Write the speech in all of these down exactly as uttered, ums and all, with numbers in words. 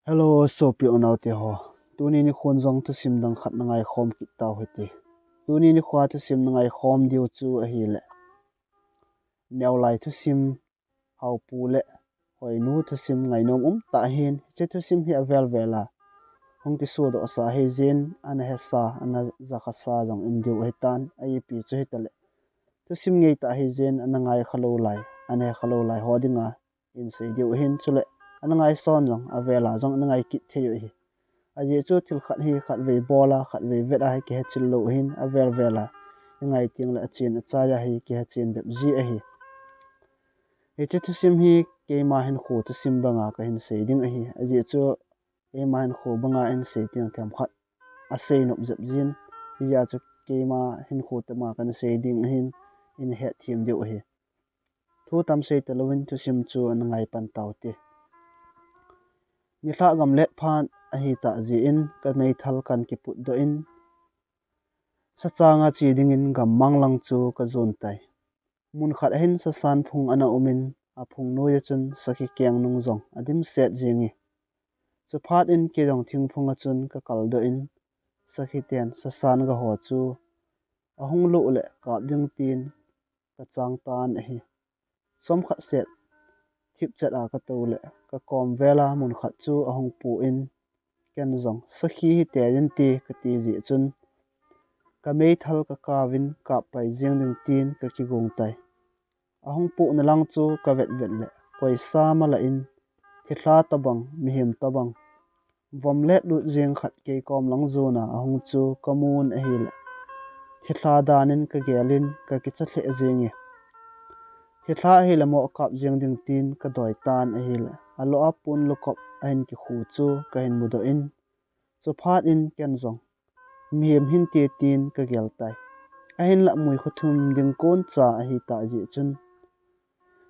Hello, sopi unaute ho. Tuni nikhon jong thusim dang khat na ngaikhom kit tau hite. Tuni nikho thusim na ngaikhom diu chu ahile, neolai thusim, Haopu le Hoinu thusim ngainom um tah ahin, hiche thusim hi avel vel a hung kisodoh sa hijin, ana hesa, ana jakha sa jong um diu ahitan, a ipi chu hitale, thusim ngei tah hijin, ana ngai kha lou lai, ana he kha lou lai ho dinga hin sei diu ahin, chule ana ngaison jong, avel a jong ana ngai kit thei u ahi. Ajeh chu thil khat hi khatvei bol a, khatvei vet a hi kihe chil lou ahin, avel vel a i ngai teng le achen achai a hi kihe chen bep ji ahi. Hiche thusim hi keima hinkho thusim banga kahin sei ding ahi. Ajeh chu keima hinkho banga hin sei teng themkhat asei nop jep jin, hijeh a chu keima hinkho tema kahin sei ding ahin, in hetthem diu ahi. Thu tam sei talouvin thusim chu ana ngai pan taute. Nilhah gamlet phat ahitah jeh in ka meithal kan kiputdoh in, sachanga che dingin gammang lang chu kajon tai. Mun khat ahin sasan phung ana umin, aphung noiya chun sakhi kengnung jong adimset jenge. Chuphat in kei jong thingphunga chun kakaldoh in, sakhiten sasan ga ho chu ahung luh le kap ding tin kachang tan ahi. Chomkhat set thipchet a katou le kakom vel a mun khat chu ahung pu in, ken jong sakhi hite din ti kati jeh chun, kameithal kakaovin kap pai jeng ding tin kakigong tai. Ahung puhna lang chu kavet vet le koisa mala in, thilha tobang, mihem tobang, vom let lut jeng khat keikom lang jona ahung chu kamun ahile, thilha danin kagelin kakicha lheh jenge. Thilha ahile mo kap jeng ding tin kadoi tan ahile, alo a pon lukop ahin kikhu chu kahin mudoh in, chuphat in ken jong mihem hinte tin kagel tai. Ahinla mui khothum ding koncha ahitah jeh chun,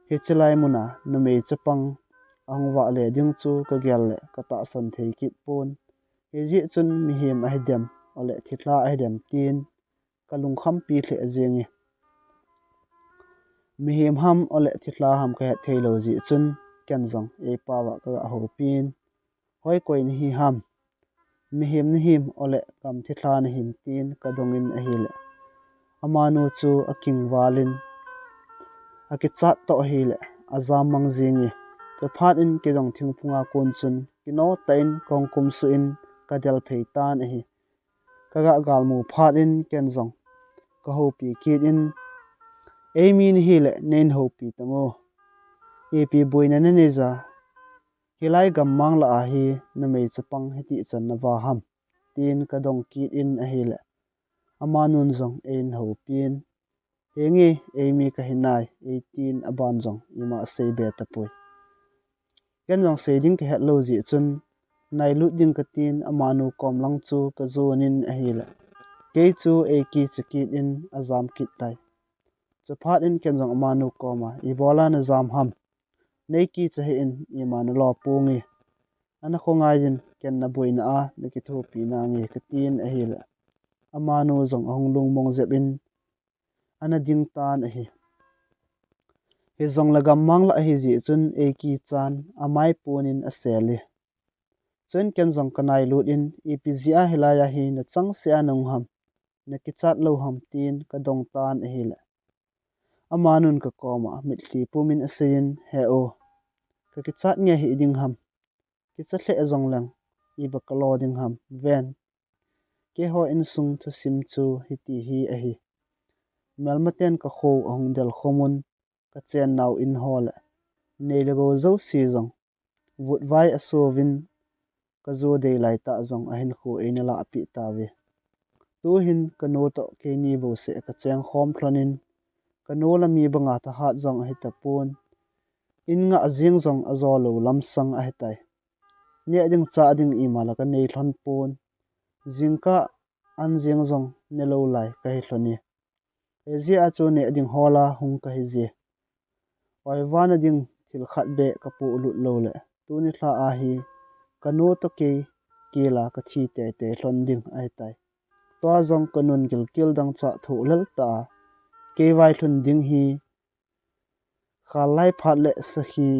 hiche lai muna numei chapang ahung vahle ding chu kagel le katahsan thei kit pon. Hijeh chun mihem ahidem, ole thilha ahidem tin kalungkhampi lheh jenge. Mihem ham ole thilha ham kahet thei lou jeh chun, ken jong eipao a kaga houpin, hoi koi nahi ham, mihem nahim ole gam thilha nahim tin kadongin ahile, amanu chu akingvalin akichat toh ahile, ajam mang jenge. Chuphat in kei jong thingphunga kon chun kino tah in kahung kumsuh in kadel phei tan ahi. Kaga galmu phat in ken jong kahoupi kit in, eimi nahile neihin houpi tango, ipi boina nanei ja, hilai gammang lah a hi numei chapang hitih chan nava ham, tin kadong kit in ahile, amanun jong eihin houpin, henge, eimi kahi nai, eitin aban jong ima asei be tapoi. Ken jong sei ding kahet lou jeh chun, nailut ding katin amanu kom lang chu kajonin ahile, kei chu eikicha kit in ajam kit tai. Chuphat in ken jong amanu koma, ibola najam ham, neikicha hih in, ima nalo ponge, ana khongai in, ken naboina a nakithopi nange katin ahile, amanu jong ahung lungmong jep in ana ding tan ahi. Hijongle gammang lah ahi jeh chun eikichan amai ponin asel e. Chuin ken jong kanailut in, ipi jeh a hilai a hi nachangseh a nahung ham, nakichat lou ham tin kadong tan ahile, amanun kakoma mitlhi pumin aseiyin, he o, kakichat nge hih ding ham, kicha lheh jongleng iba kalo ding ham, ven, keiho insung thusim chu hiti hi ahi. Melmaten kakhou ahung del khomun, kachennau in ho le nei le gou jouse jong vutvai asovin, kajo dei laitah jong ahinkho eina lahpeh tauve. Tuhin kanu toh keini bouseh kachengkhom lhonin, kanu le mi banga thahat jong ahitapon, in ngah jeng jong ajolou lamsang ahitai. Neh ding chah ding ima la kanei lhon pon, jingkah an jeng jong nelou lai kahi lhon e. Hijeh a chu neh ding hola hung kahije. Oivana ding thil khat beh kapohlut loule, tuni lha a hi kanu toh kei kila kathi teitei lhon ding ahitai. Tua jong kanun gilkel dangchah thoh lel tah a, kei vailhun ding hi khal lai phat le sakhi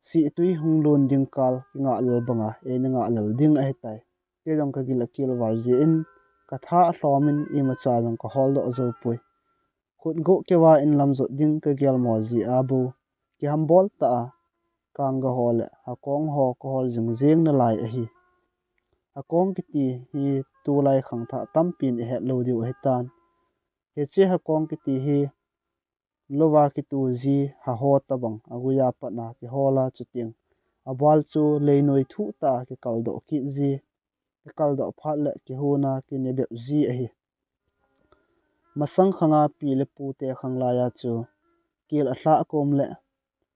Sih tui hung lun ding kal kingah lel banga eina ngah lel ding ahitai. Kei jong ka gil akel val jeh in, ka tha alhom in imacha jong ka holdoh jou poi. Khutguh keuva in lam jot ding ka gel mo jeh a bou, kihambol tah a, kangga ho le hakong ho ka hol jing jeng nalai ahi. Hakong kiti hi tulai khangthah tampin i het lou diu ahitan. Hiche hakong kiti hi louva kitu ji haho tabang aguiya patna kihol a chuteng abal chu leinoi thuh tah a kikaldoh kit ji, kikaldoh phat le kihuna kine bep ji ahi. Masang khanga pi le pute khang laiya chu kel alhah kom le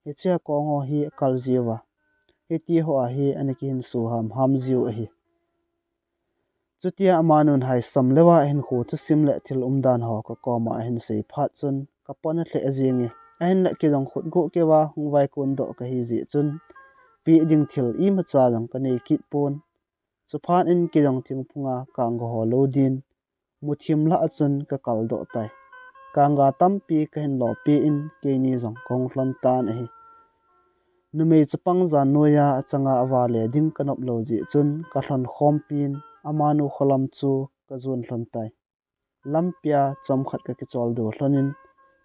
hiche hakong ho hi akal jiuva, hiti ho a hi ana kihinsu hamham jiu ahi. Chutia amanun haisam leuva ahinkho thusim le thil umdan ho ka koma ahin sei phat chun ka pon alheh jenge, ahinla kei jong khutguh keuva hung vaikon doh kahi jeh chun, peh ding thil imacha jong ka nei kit pon. Chuphat in kei jong thingphunga kangga ho lou din, muthim lah a chun ka kaldoh tai. Kangga tampi kahin lopeh in keini jong kahung lhon tan ahi. Numei chapang jan noiya achanga avale ding kanop lou jeh chun ka lhon khompin amanu kholam chu ka jon lhon tai. Lampia chomkhat ka kicholdo lhonin,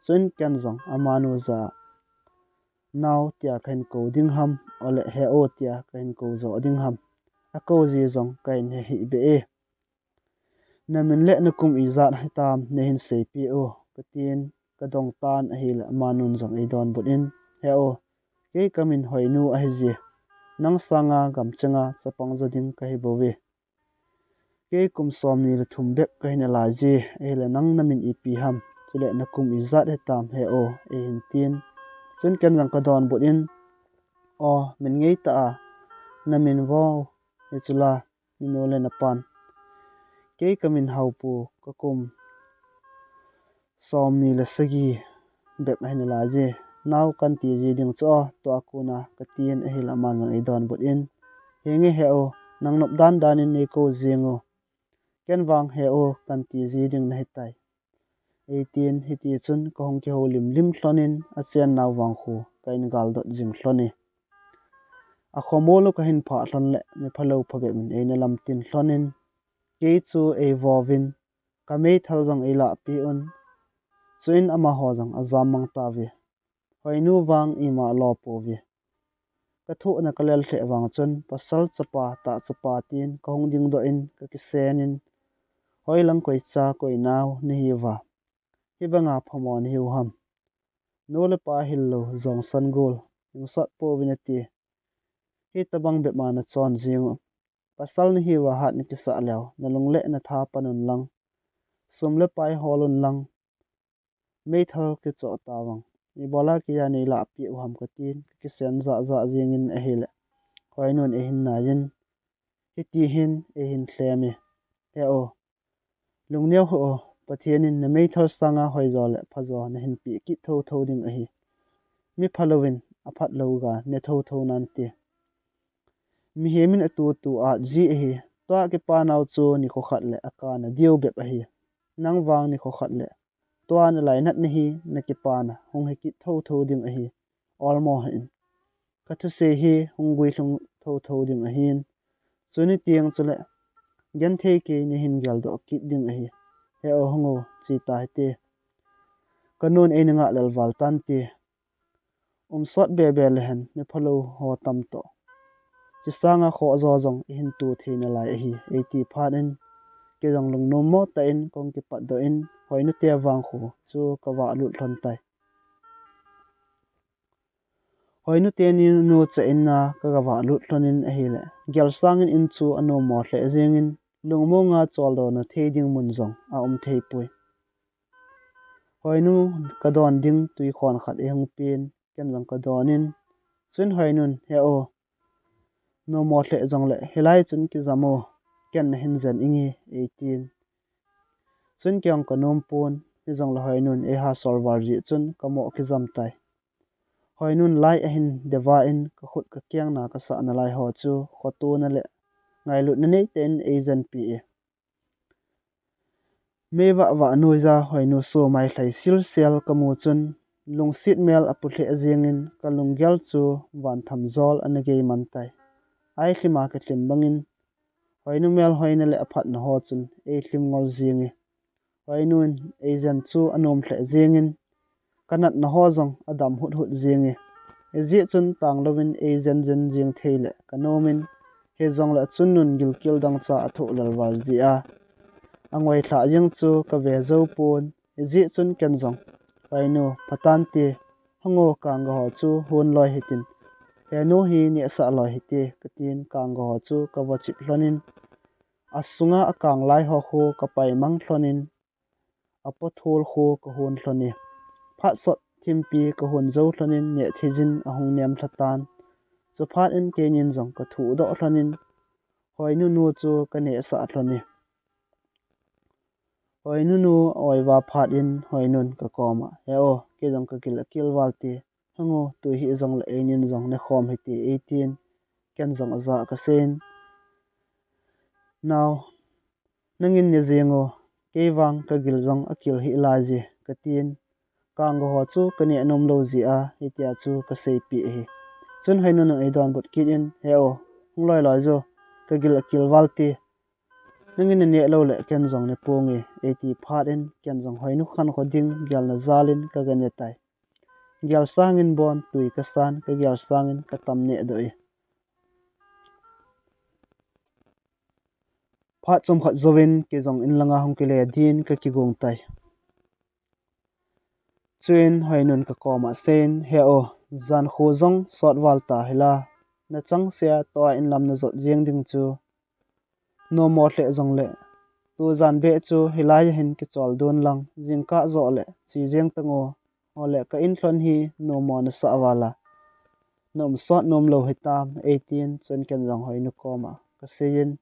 chuin ken jong amanu jah a, nao tia kahin kou ding ham, ole he o tia kahin kou jo ding ham, akou ji jong kahin he hih beh e. Namin le nakum ijat hitam neihin seipeh o, katin kadong tan ahile amanun jong eidonbut in, he o, kei kamin Hoinu ahije, nang sanga gamchenga chapang jo ding kahibouve. Kei kum somni le thum bep kahi nalaije, ahile nang namin ipi ham, chule nakum ijat hitam he o, eihin tin. Chun ken jong kadonbut in, o, min ngeitah a namin vo, hichu la, nanu le napan. Kei kamin Haopu, kakum somni le sagi bep ahi nalaije. Nao kanti ji ding chu o, tua kona katin ahile aman jong eidonbut in, henge he o, nang nop dandan in neikou jeng o, ken vang he o kanti ji ding nahitai, eitin. Hitichun kahung kihoulim lim lhonin achen nao vangkho kahin galdot jing lhone. Akhomol u kahin phah lhon le miphalou phabep in eina lamtin lhonin, kei chu eivouvin, kameithal jong eilahpeh un, chuin amaho jong ajam mang tauve. Hoinu vang ima alo pouve. Kathohna kalel lheh vang chun pasal chapa, tah chapa tin kahung dingdoh in kakisenin, hoilang koicha koinao nahiuva, hibanga phamo nahiu ham, nu le pa hillou jongsan gol, hingsot pouvin ati. Hitobang bep ma nachon jeng u, pasal nahiuva hat nakisah leu nalung le natha panun lang, sum le pai holun lang, meithal kichoh tavang, ibola keiya neilahpeh u ham katin kakisen jahjah jengin ahile, Hoinun eihin naiyin, hiti hin eihin lhemi, he o, lungneo hih o, Pathen in nameithal sanga hoijo le phajo nahin peh kit thouthou ding ahi. Miphalouvin aphatlou ga ne thouthou nante. Mihem in atutu at ji ahi. Tua kipanau chu nikho khat le akana diu bep ahi. Nang vang nikho khat le tua nalainatna hi nakipana hung hikit thouthou ding ahi. Olmo hih in. Kathusei hi hung guilhung thouthou ding ahin. Chuni teng chule genthei kei nahin geldoh kit ding ahi. He o, hung o, cheta hite. Kanun eina ngah lel val tante. Umsot bebe lehen miphalou ho tamtoh, chisanga khohjo jong ihin tu thei nalai ahi, eiti phat in, kei jong lungnommo tah in kahung kipatdoh in, Hoinu te vangkho chu kavahlut lhon tai. Hoinu teni nu cha inna kagavahlut lhonin ahile, gelsangin in chu anommo lheh jengin, lungmonga choldona thei ding mun jong aum theipoi. Hoinu kadon ding tuikhon khat eihung pen, ken jong kadonin, chun Hoinun, he o, nommo lheh jongle hilai chun kijam o, ken nahin jen inge, eitin. Chun kei jong kanompon, hijongle Hoinun eiha sol val jeh chun kamo kijam tai. Hoinun lai ahin deva in kakhut kakengna kasah nalai ho chu khotona le ngailutna neitah in eijenpi e. Meivah vah noija Hoinu somai lhai silsel kamu chun, lungset mel apu lheh jingin, kalunggel chu van thamjol ana gei man tai. Ailhima kalhim bangin, Hoinu melhoina le aphatna ho chun eilhim ngol jinge. Hoinun eijen chu anom lheh jingin, kanatna ho jong adam hut hut jinge. Ijeh chun tanglouvin eijen jen jing thei le kanomin, hijongle achunnun gilkel dangchah athoh lelval jia, angoi lhah jeng chu kave jou pon. Ijeh chun ken jong, Hoinu, phatante, hung o, kangga ho chu hon loi hitin, henu hi nehsah loi hite, katin kangga ho chu kavochip lhonin, asunga akang lai ho khu kapaimang lhonin, apothol khu kahon lhone. Phat sot thimpi kahon jou lhonin nehthei jin ahung nem lhatan. Chuphat in keinin jong kathuhdoh lhonin, Hoinu nu chu kanehsah lhone. Hoinu nu a-oi va phat in Hoinun kakoma, He o, kei jong kagil akel val te. Hung o, tu hijongle einin jong nekhom hite, eitin, ken jong aja kaseiyin, Nao, nangin nejeng o, kei vang kagil jong akel hih laije, katin, kangga ho chu kaneh nom lou jeh a hitia chu kaseipeh ahi. Chun Hoinun in eidonbut kit in, He o, hung loi loi jo, kagil akel val te. Nangin naneh lou le ken jong neponge, eiti phat in ken jong Hoinu khankho ding gelna jal in kaga ne tai. Gel sangin bon tui kasan, kagel sangin katam neh doh e. Phat chomkhat jouvin kei jong in langa hung kile din kakigong tai. Chuin Hoinun kakoma aseiyin, He o, jan khu jong sot val ta hila, nachangseh a tua in lam najot jeng ding chu. Nommo lheh jongle, tu jan beh chu hilai a hin kichol don lang, jingkah joh le che jeng tango, ole ka in lhon hi nommo nasah val a, na um sot nom lou hitam, eitin, chun ken jong Hoinu koma kaseiyin,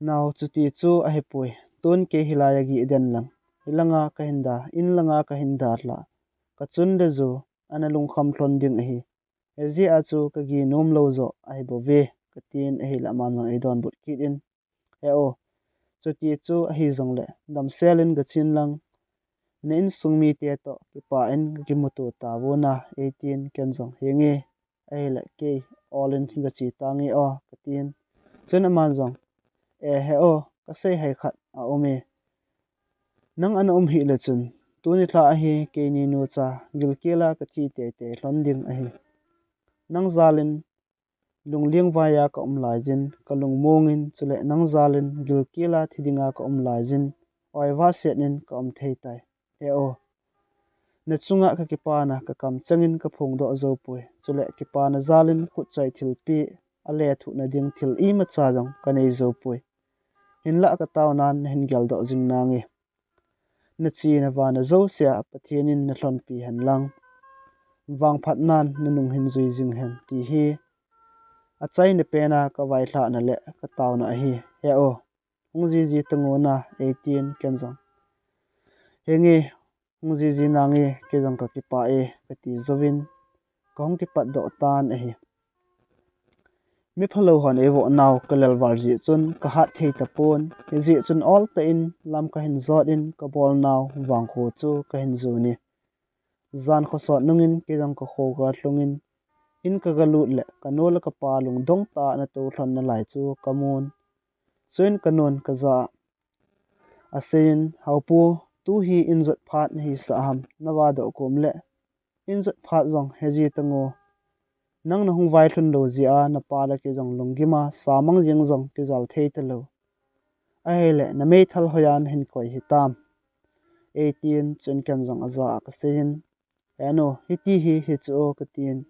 Nao, chuti chu ahipoi, tun kei hilai a gih den lang, hilanga kahin da, in langa kahin da lha, kachun le ju ana lungkham lhon ding ahi. Hijeh a chu kagih nom lou joh ahibouve, katin ahile aman jong eidonbut kit in, He o, chuti chu ahi jongle, damsel in gachen lang, na insung mite toh kipah in kakimuto tauvin a, eitin, ken jong, Henge, ahile kei ol in gache tange o, katin. Chun aman jong, E he o, kasei hei khat aume. Nang ana um hih le chun, tuni lha ahi keini nucha gilkel a kathi teitei lhon ding ahi. Nang jal in lungling vai a kaum laijin, kalungmong in, chule nang jal in gilkel a thi dinga kaum laijin, oi vahset in kaum thei tai. He o, nachunga kakipana kakam changin kaphongdoh joupoi, chule kipana jal in khutchoi thilpeh, alethuhna ding thil imacha jong kanei joupoi. Hinlah kataonan nahin geldoh jing nange. Nache navana jousea Pathen in nalhonpi hen lang, vangphatnan nanung hin jui jing hen, ti hi achaina pen a kavailhahna le kataona ahi. He o, hung jiji tango na, eitin, ken jong, Henge, hung jiji nange, kei jong kakipah e, kati jouvin kahung kipatdoh tan ahi. Miphalou hon eivoh nau kalelval jeh chun kahat thei tapon, hijeh chun oltah in lam kahin jot in kabolnau vangkho chu kahin jon e. Jan khosot nungin kei jong kakho galhungin, in kagalut le kanu le kapa lungdong tah a natou lhon nalai chu kamun. Chuin kanun kajah a aseiyin, Haopu, tu hi injot phat nahisah ham, navadoh kom le injot phat jong heji tango. Nang nahung vailhun lou jeh a napa le kei jong lunggim a samang jeng jong kijal thei talou. Ahile nameithal hoiya nahin koi hitam, eitin, chun ken jong ajah a kaseiyin, Henu, hiti hi hichu o, katin,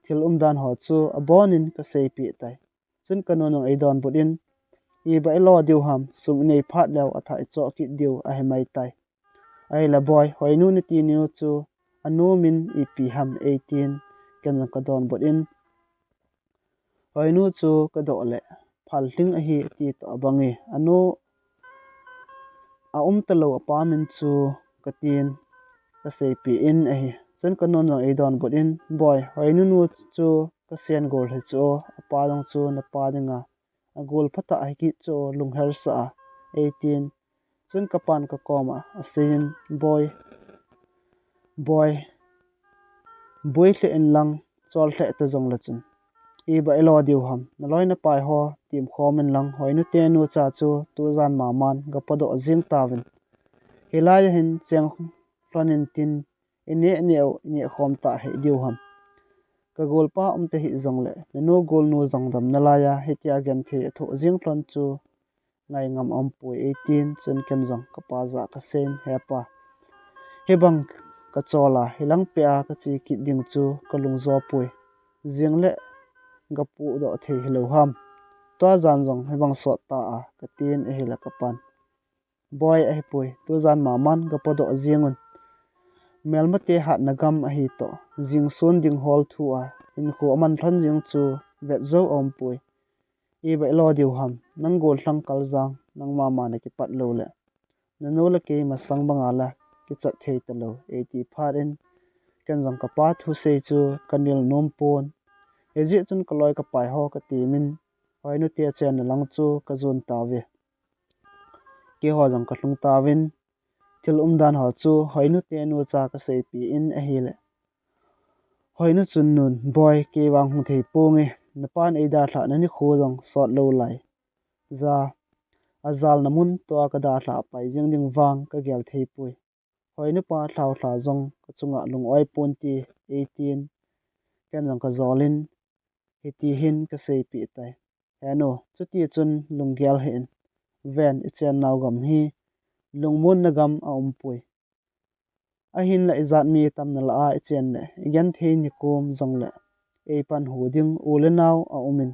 thil umdan ho chu abonin kaseipeh tai. Chun kanu nung eidonbut in, Iba ilo diu ham, sum inei phat leu athah ichoh kit diu ahimai tai. Ahile boi, Hoinu nati niu chu anu min ipi ham, eitin, ken jong kadonbut in, Hoinu chu kadoh le phalhing ahi, ati toh abange, anu aum talou apa min chu, katin, kaseipeh in ahi. Chun kanun jong eidonbut in, Boi, Hoinu nu chu kasen gol hichu o, apa jong chu napa dinga agol phatah hikit chu o, lungher sah a, eitin, chun kapan kakoma aseiyin, Boi, Boi, boi lheh in lang, chol lheh ta jong le chun, iba ilo diu ham, naloi napai ho, tim khom in lang, Hoinu te nucha chu, tujan maman, ga podoh jing tauvin. Hilai a hin cheng lhon in tin, i neh neh u, i neh khom ta hih diu ham. Ka golpa um ta hih jong le, nanu golnu jong dam nalai a, hitia genthei a thoh jing lhon chu, ngai ngam a um poi eitin, chun ken jong ka pa jah a ka seiyin, he pa, hibang ka chol a, hilang peh a ka che kit ding chu ka lung jo poi. Jing le ga pudoh thei hilou ham. Tua jan jong hibang sot ta a ka tin ahile ka pan. Boi ahi poi, tujan maman ga podoh jing un. Melmate hatna gam ahi toh, jing sun ding hol thu a, hinkho aman lhon jing chu vet jou a um poi. Iba ilo diu ham, nang gollhang kal jang, nang mama na kipat lou le. Nanu le kei masang banga la, kichat thei talou, eiti phat in, ken jong ka pa thusei chu ka nil nom pon. Hijeh chun ka loi ka pai ho ka timin, Hoinu te chenna lang chu ka jon tauve. Keiho jong ka lhung tauvin, thil umdan ho chu Hoinu te nucha ka seipeh in ahile. Hoinu chun nun, Boi, kei vang hung thei ponge, napan eidalhah na nikho jong sot lou lai. Ja, ajalna mun tua ka dalhah pai jing ding vang ka gel thei poi. Hoinu pa lhaulha jong ka chunga lung-oi pon ti eitin, ken jong ka jol in, hiti hin ka seipeh tai. He nu, chuti chun lunggel hih in, ven i chennau gam hi lungmonna gam a um poi. Ahinla ijat mi tamna lah a i chen le, i genthei nikum jong le, ei pan hu ding u le nao a um in,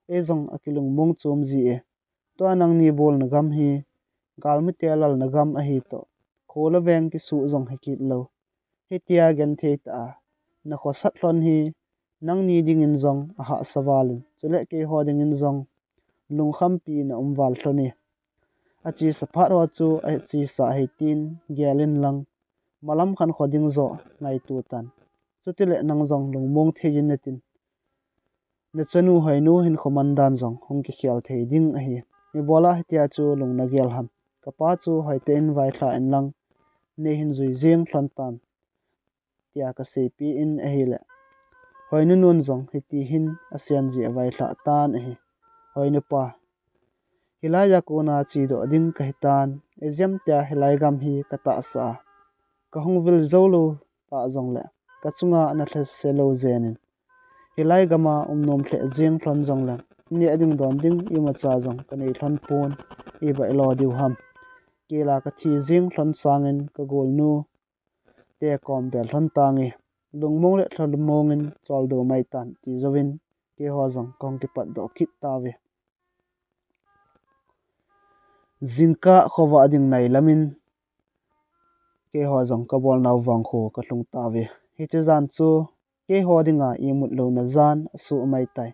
ei jong a kilungmong chom ji e. Tua nangni bolna gam hi, galmite lalna gam ahi toh, kho le veng kisuh jong hi kit lou. Hitia genthei tah a, na khosat lhon hi, nangni dingin jong a hahsa val in, chule keiho dingin jong lungkhampi na um val lhon e. Achesa phat ho chu achesa ahi tin gel in lang, malam khankho ding joh ngaito tan. Chutile nang jong lungmong thei in natin. Na chanu Hoinu hinkho man dan jong hung kikhel thei ding ahi. Ibola hitia chu lung na gel ham. Ka pa chu hoitah in vailhah in lang, nei hin jui jing lhon tan, tia ka seipeh in ahile. Hoinu nun jong hiti hin a sen ji a vailhah tan ahi. Hoinu pa, hilai a kona chedoh ding ka hi tan, ijeh ham tia hilai gam hi ka tahsa a, ka hung vil jou lou tah jong le, ka chunga na lhase lou jen in. Hilai gam a um nom lheh jing lhon jong le, neh ding don ding imacha jong ka nei lhon pon, iba ilo diu ham. Kei la ka thi jing lhon sangin ka golnu te kom bel lhon tange, lungmong le lhalmong in choldo mai tan ti jouvin, keiho jong ka hung kipat doh kit tauve. Jingkah khovah ding nai lam in, keiho jong ka bolnau vangkho ka lhung tauve. Hiche jan chu keiho dinga imut louna jan asoh mai tai.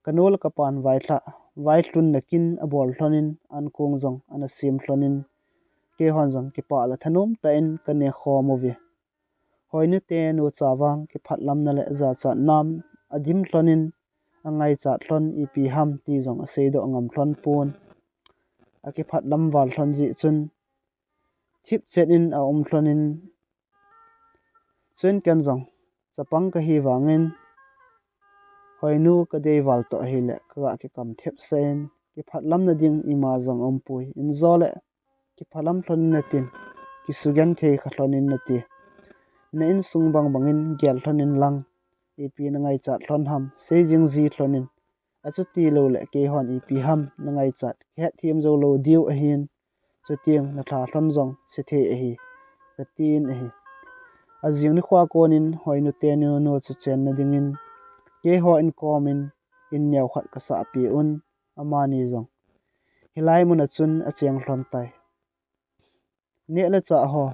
Ka nu le ka pan vailhah, vailhun na kin abol lhon in, ankong jong ana sem lhon in, keihon jong kipah le thanom tah in ka ne khom uve. Hoinu te nucha vang kiphatlamna le jachat nam adim lhon in, angaichat lhon ipi ham ti jong aseidoh ngam lhon pon. Akiphatlam val lhon jeh chun, thipchet in aum lhon in, chuin ken jong chapang kahi vangin, Hoinu kadei val toh ahile kaga kikam thepsah in, kiphatlamna ding ima jong aumpoi. Injo le kiphalam lhon in natin, kisugenthei kha lhon in nati. Na insung bang bangin gel lhon in lang, ipi nangaichat lhon ham, sei jing ji lhon in. Achuti lou le keihon ipi ham nangaichat, kihetthem jou lou diu ahin, chuteng natha lhon jong sethei ahi, katin ahi. Ajing nikho konin Hoinu tenu nucha chenna dingin, keiho inkomin, in neo khat kasahpeh un, amani jong hilai muna chun acheng lhon tai. Neh le chah ho,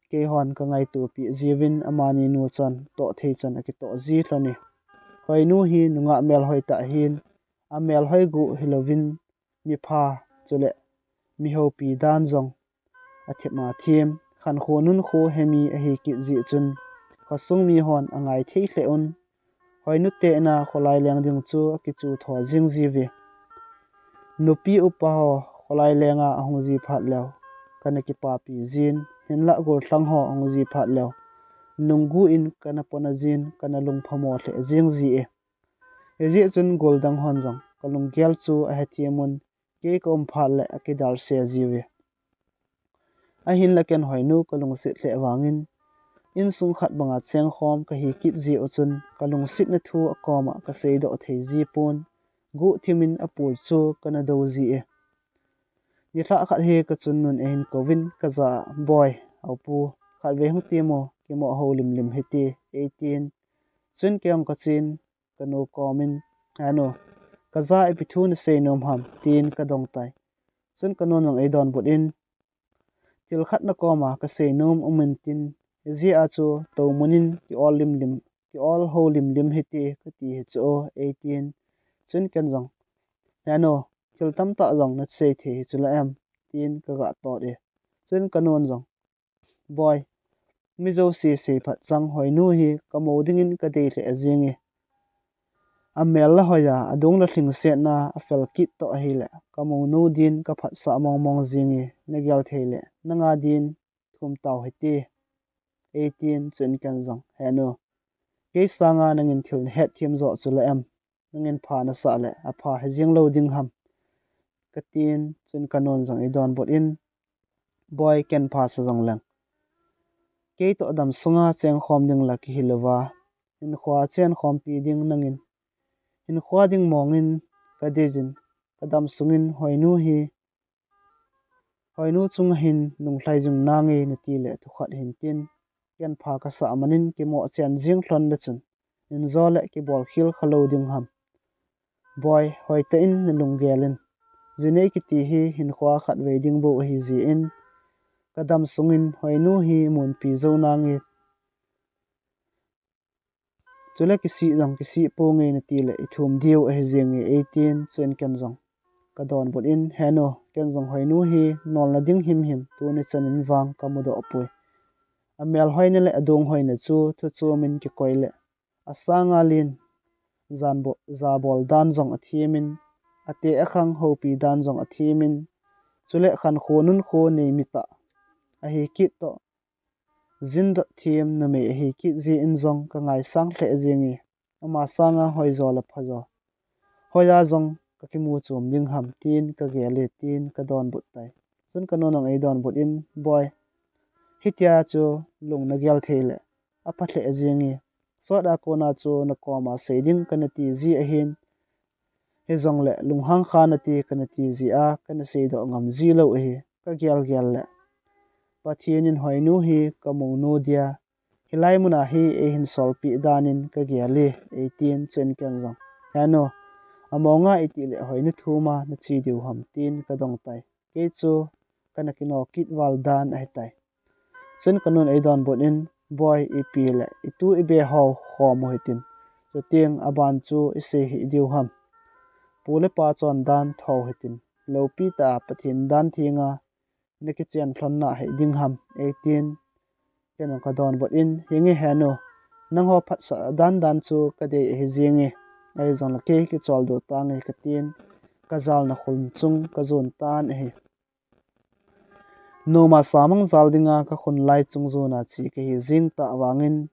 keihon kangaitopeh jiuvin amani nuchan, toh thei chan akitoh ji lhon e. Hoinu hi nungah melhoi tah ahin, amelhoi guh hilouvin, mipha, chule mihoupi dan jong athem athem, khankho nunkho hemi ahi kit jeh chun, khosung mihon angai thei lheh un, Hoinu te ina kholai leng ding chu akichu tho jing jiuve. Nupi upa ho kholai lenga ahung ji phat leu, kana kipapi jin, hinlah gollhang ho ahung ji phat leu, nunggu in kana pona jin kana lungphamo lheh jing ji e. Hijeh chun goldang hon jong kalunggel chu ahethem un, kei kaum phat le akidalse jiuve. Ahinla ken Hoinu kalungset lheh vangin, insung khat banga chengkhom kahi kit jeh u chun kalungsetna thu akoma kaseidoh thei ji pon, guhthim in apul chu kana do ji e. Nilhah khat hi kachun nun ahin kouvin kajah a, Boi, Aupu, khatvei hung temo, kimoh houlimlim hite, eitin. Chun kei jong kachen, kanu komin, Henu, kajah a ipi thu nasei nom ham, tin kadong tai. Chun kanun jong eidonbut in, thil khat nakoma kasei nom um intin, hijeh a chu toumun in ki-ol limlim, ki-ol houlimlim hite kati hi chu o, eitin. Chun ken jong, Henu, thil tamtah jong nasei thei hi chu la em, tin kagah tot e. Chun kanun jong, Boi, mi jouse seiphat chang Hoinu hi kamu dingin kadei lheh jing e. Amel la hoiya, adung la lhingsetna afel kit toh ahile, kamunu din kaphatsah mongmong jing e, nagel thei le, nanga din thum tau hite, eitin. Chun ken jong, Henu, kei sanga nangin thil nahetthem joh chu la em, nangin pha nasah le apha hijing lou ding ham, katin. Chun kanun jong eidonbut in, Boi, ken phasa jongleng, kei toh damsunga chengkhom ding la kihi louva, hinkhoa chenkhompi ding nangin hinkhoa ding mongin kadeijin, kadamsungin Hoinu hi, Hoinu chunga hin lunglhai jing nange natile thukhat hintin, ken pha kasah manin kimoh chen jing lhon le chun, injo le kibolkhel khalou ding ham. Boi, hoitah in nalunggel in, jinei kiti hi hinkhoa khatvei ding bou ahijeh in, kadamsungin Hoinu hi munpi jou nange, chule kisih jong kisih ponge natile ithum diu ahi jenge, eitin. Chun ken jong kadonbut in, Henu, ken jong Hoinu hi nolna ding himhim tuni chanin vang kamudoh poi. Amel hoina le adung hoina chu thuchom in kikoi le, asanga len, janbo-, jabol dan jong athemin, ateh akhang houpi dan jong athemin, chule khankho nunkho nei mitah ahi kit toh, jindot them numei ahi kit jeh in jong kangaisang lheh jenge, ama sanga hoijo le phajo hoiya jong kakimu chom ding ham, tin kagel e, tin kadonbut tai. Chun kanun jong eidonbut in, Boi, hitia chu lung nagel thei le apha lheh jenge, sot a kona chu nakoma sei ding kanati ji ahin, hijongle lunghang kha nati kanati jeh a kana seidoh ngam ji lou ahi, kagelgel le Pathen in Hoinu hi kamunu dia hilai muna hi eihin solpeh danin kagel e, eitin. Chun ken jong, Henu, amonga itile Hoinu thuma nache diu ham, tin kadong tai. Kei chu kana kino kit val dan ahitai. Chun kanun eidonbut in, Boi, ipi le itu ibe ho khom u hitin, chuteng aban chu isei hih diu ham. Pu le pa chondan thou hitin, loupi tah a Pathen dan thenga nakichen lhonna hih ding ham, eitin. Ken jong kadonbut in, Henge Henu, nangho phatsah dandan chu kadei ahi jenge, ahijongle kei kicholdo tange, katin, kajalna khun chung kajon tan ahi. Noma samang jal dinga kakhun lai chung jona che kahi jeng tah vangin,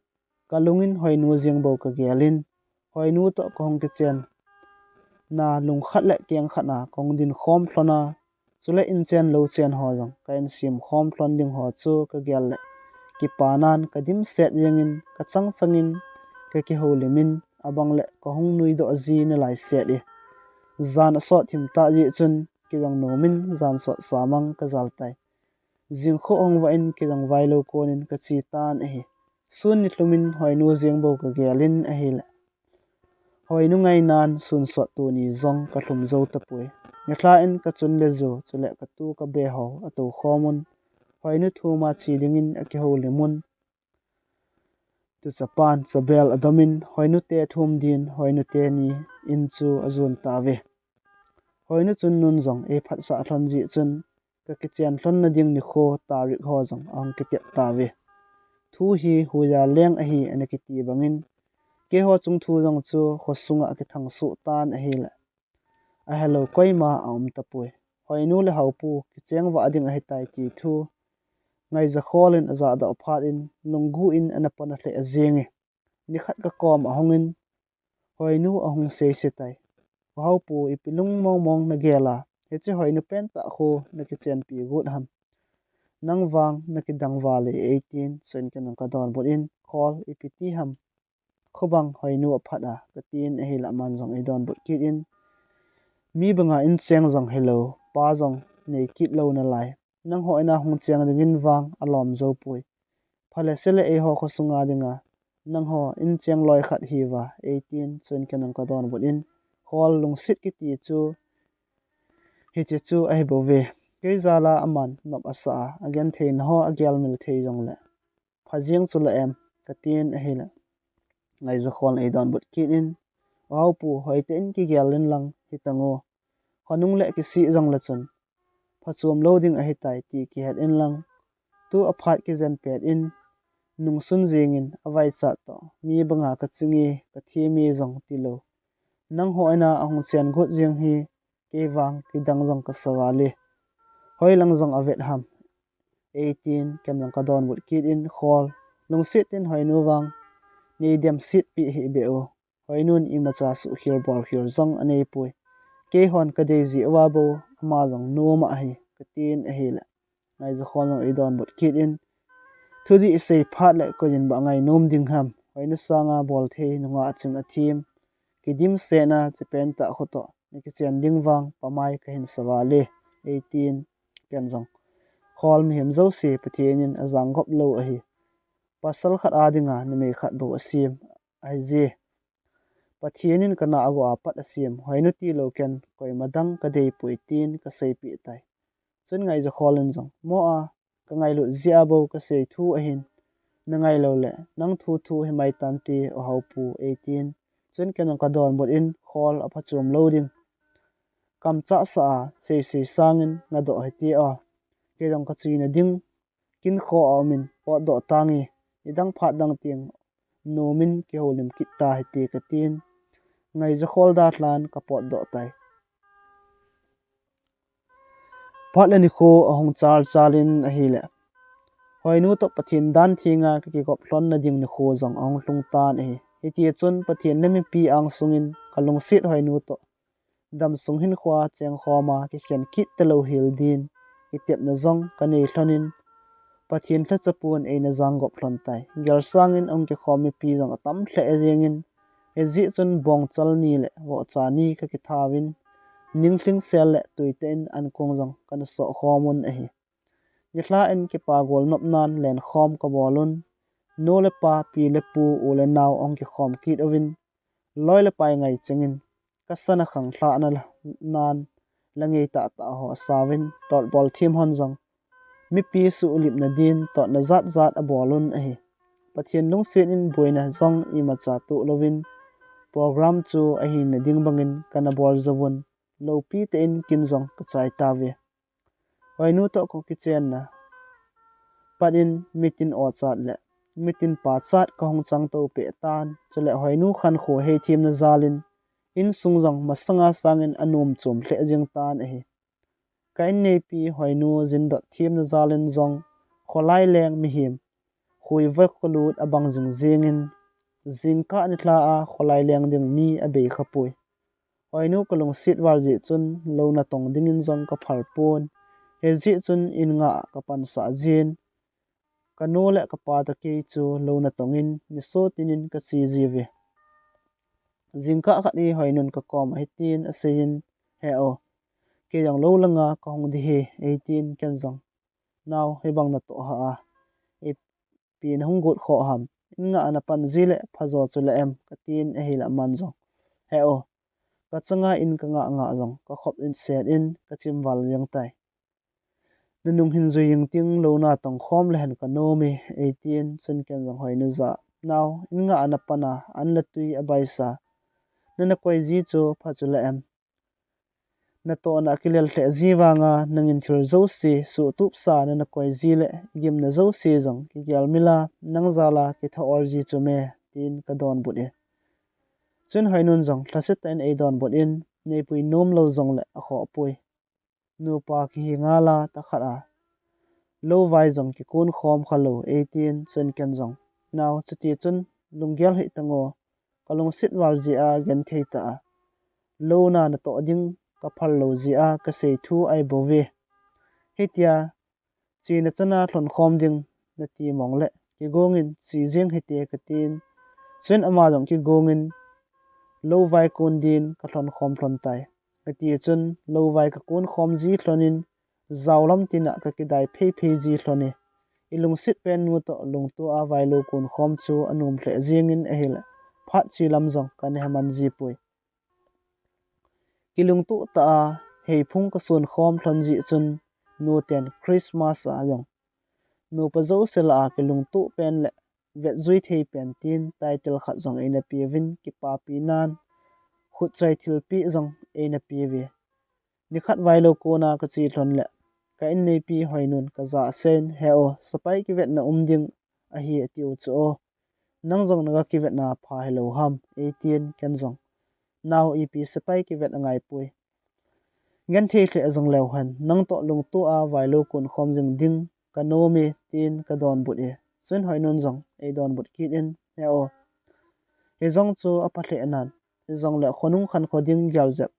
kalungin Hoinu jeng bou kagelin, Hoinu toh kahung kichenna lungkhat le kengkhat a kahung dinkhom lhon a, chule inchen louchen ho jong ka insem khom lhon ding ho chu kagel le kipanan kadimset jengin, kachangchangin kakihoulimin, abangle kahung nuidoh ji nalai set e. Jan asot thim tah jeh chun kei jong nomin jan sot samang kajal tai. Jingkho hung vah in kei jong vailou konin kache tan ahi. Sun nilhumin Hoinu jeng bou kagelin ahile, Hoinu ngainan sunsot tuni jong kalhum jou tapoi. Nilhah in kachun le ju chule katu kabe ho atoukhom un, Hoinu thuma che dingin akihoulim un, tuchapan chabel adomin Hoinu te thum din Hoinu teni in chu ajon tauve. Hoinu chun nun jong eiphatsah lhon jeh chun kakichen lhonna ding nikho tarik ho jong ahung kitep tauve. Thu hi huiya leng ahi ana kiti bangin, keiho chung thu jong chu khosunga akithang soh tan ahile, ahelou koima aum tapoi. Hoinu le Haopu kicheng vah ding ahitai ti thu Ngaijakhol in ajahdoh phat in, lunggu in ana pan a lheh ajing e. Nikhat ka kom ahung in, Hoinu ahung seise tai. Uhaopu, ipi lung mong mong na gel a, hiche Hoinu pentah khu na kichenpi got ham. Nang vang na kidang val e, eitin, chuin ken jong ka donbut in, Khol, ipi ti ham. Khubang Hoinu aphat a, ka tin ahile aman jong ei donbut kit in, mi banga incheng jong hilou, pa jong nei kit lou nalai. Nangho ina hung cheng dingin vang alom jou poi. Phale sele eiho khosunga dinga, nangho incheng loi khat hiuva, eitin, chuin ken jong ka donbut in, Khol, lungset kiti chu, hiche chu ahi bouve. Kei jal a aman nop asa a, agenthei na ho agel mil thei jongle. Phajing chu la em, ka tin ahile. Ngaijakhol in ei donbut kit in, Uhaopu, hoitah in kigel in lang, hitang o. Khonung le kisih jongle chun, phachom lou ding ahitai ti kihet in lang. Tu aphat kijen pet in, nungsun jing in avaichat toh, mi banga ka ching e, ka them e jong tilou. Nangho ina ahung chen got jing hi, kei vang kidang jong kasa val e. Hoilang jong avet ham. Eitin, ken jong ka donbut kit in, Khol, lungset in Hoinu vang nei demset pi hih beh o. Hoinun imacha suhkhel bolkhel jong anei poi. Keihon ka dei jeh uva bou, ama jong nom ahi, ka tin ahile. Ngaijakhol jong ei donbut kit in, thudih isei phat le koiyin ba ngainom ding ham. Hoinu sanga bolthei nungah ching athem. Kidimset na che pentah khu toh, na kichen ding vang, pamai kahin sa val e, eitin, ken jong. Khol, mihem jouse Pathen in ajang gop lou ahi. Pasal khat a dinga numei khat bou asem ahi je. Pathen in kana ago a pat asem, Hoinu tilou ken koima dang ka dei poi tin ka seipeh tai. Chun Ngaijakhol in jong, mo a, ka ngailut jeh a bou ka sei thu ahin, na ngailou le, nang thu thu himai tante, Uhaopu, eitin. Chun ken jong ka donbut in, Khol, aphachom lou ding. Kamchah sa a, seisei sangin, ngadoh hite o. Kei jong ka chena ding, kinkho a um in, potdoh tange, nidang phat dang teng, nom in kihoulim kit ta hite ka tin. Ngaijakhol dalhan ka potdoh tai. Phat le nikho ahung chal chal in ahile, Hoinu toh Pathen dan thenga ka kigop lhon na ding nikho jong ahung lhung tan ahi. Hiti chun Pathen le mipi angsung in ka lungset Hoinu toh damsung hinkho a chengkhom a kikhen kit talou hel din, kitepna jong ka nei lhon in, Pathen lhacha pon eina jang gop lhon tai. Gel sangin ahung kikhom mipi jong atam lheh jeng in, hijeh chun bongchal ni le vohcha ni ka kithauvin, ninglhing sel le tuitah in ankong jong kana soh khom un ahi. Nilhah in kipa golnop nan lenkhom ka bol un, nu le pa, pi le pu, u le nao ahung kikhom kit uvin, loi le pai ngai chengin, ka sana khang lhah na nan la ngei tahtah ho asauvin, totbol them hon jong mipi suhlipna din totna jat jat abol un ahi. Pathen lungset in boina jong imacha toh louvin, program chu ahina ding bangin kana bol jouvun, loupi tah in kin jong ka chai tauve. Hoinu toh ka kichenna pat in mitin ochat le mitin pachat ka hung chang to peh tan, chule Hoinu khankho heithemna jal in, insung jong masanga sangin anom chom lheh jeng tan ahi. Ka inneipi Hoinu jindot themna jal in jong, kholai leng mihem khuivoi kholut abang jing jeng in, jingkah nilhah a kholai leng ding mi abei khapoi. Hoinu ka lungset val jeh chun lou natong dingin jong ka phal pon. Hijeh chun in ngah a ka pansah jin, ka nu le ka pa toh kei chu lou natong in nisotin in ka che jiuve. Jingkah khat hi Hoinun ka kom a hitin aseiyin, He o, kei jong lou langa ka hung ding ahi, eitin ken jong, Nao, hibang natoh hah a, ipi nahung got khoh ham? In ngah a napan ji le phajo chu la em, ka tin ahile aman jong, He o, ka changa in ka ngah ngah jong ka khop in set in ka chim val jeng tai. Nanung hin jui jing ting, lou natong khom lehen ka nom e, eitin chun ken jong Hoinu jah a, Nao, in ngah a napan a an le tui abaisa, nana koi ji chu pha chu la em? Natohna kilel lheh ji vanga nangin thil jouse suhtup sa nana koi ji le gimna jouse jong kigel mil a nang jal a kitha ol ji chu me, tin ka donbut e. Chun Hoinun jong lhasetah in eidonbut in, neipui nom lou jongle akhoh poi. Nupa kihi ngal a, thakhat a Lou vai jong kikun khom kha lou, eitin chun ken jong. Nao, chuti chun lunggel hih tango, ka lungset val jeh a genthei tah a. Lou na natoh ding ka phal lou jeh a ka sei thu ahi bou ve. Hitia, chena chana lhon khom ding nati mong le, kigong in che jeng hite ka tin. Chun ama jong kigong in lou vai kun din ka lhon khom lhon tai. Kati chun lou vai ka kun khom ji lhon in, jao lam tina ka kidai phei phei ji lhon e. I lungset pen nu toh lungto a vailou kun khom chu anom lheh jeng in ahile, phat che lam jong ka neh man ji poi. Kilungto tah a, hei phung ka sun khom lhon ji chun, nu ten Christmas a jong nupa jouse lah a kilungto pen le vet jui thei pen tin title khat jong eina pe uvin, kipapi nan khut choi thilpeh jong eina pe uve. Nikhat vailou kun a ka che lhon le, ka inneipi Hoinun ka ja a seiyin, "He o, sepai kivetna um ding ahi," ati u chu o. "Nang jong na ga kivetna pha hilou ham," eitin ken jong. "Nao, ipi sepai kivet angai poi. Genthei lheh jong leu hen, nang toh lungto a vailou kun khom jing ding ka nom e," tin ka donbut e. Chun Hoinun jong ei donbut kit in, "He o, hijong chu apha lheh nan, hijongle khonung khankho ding gel jep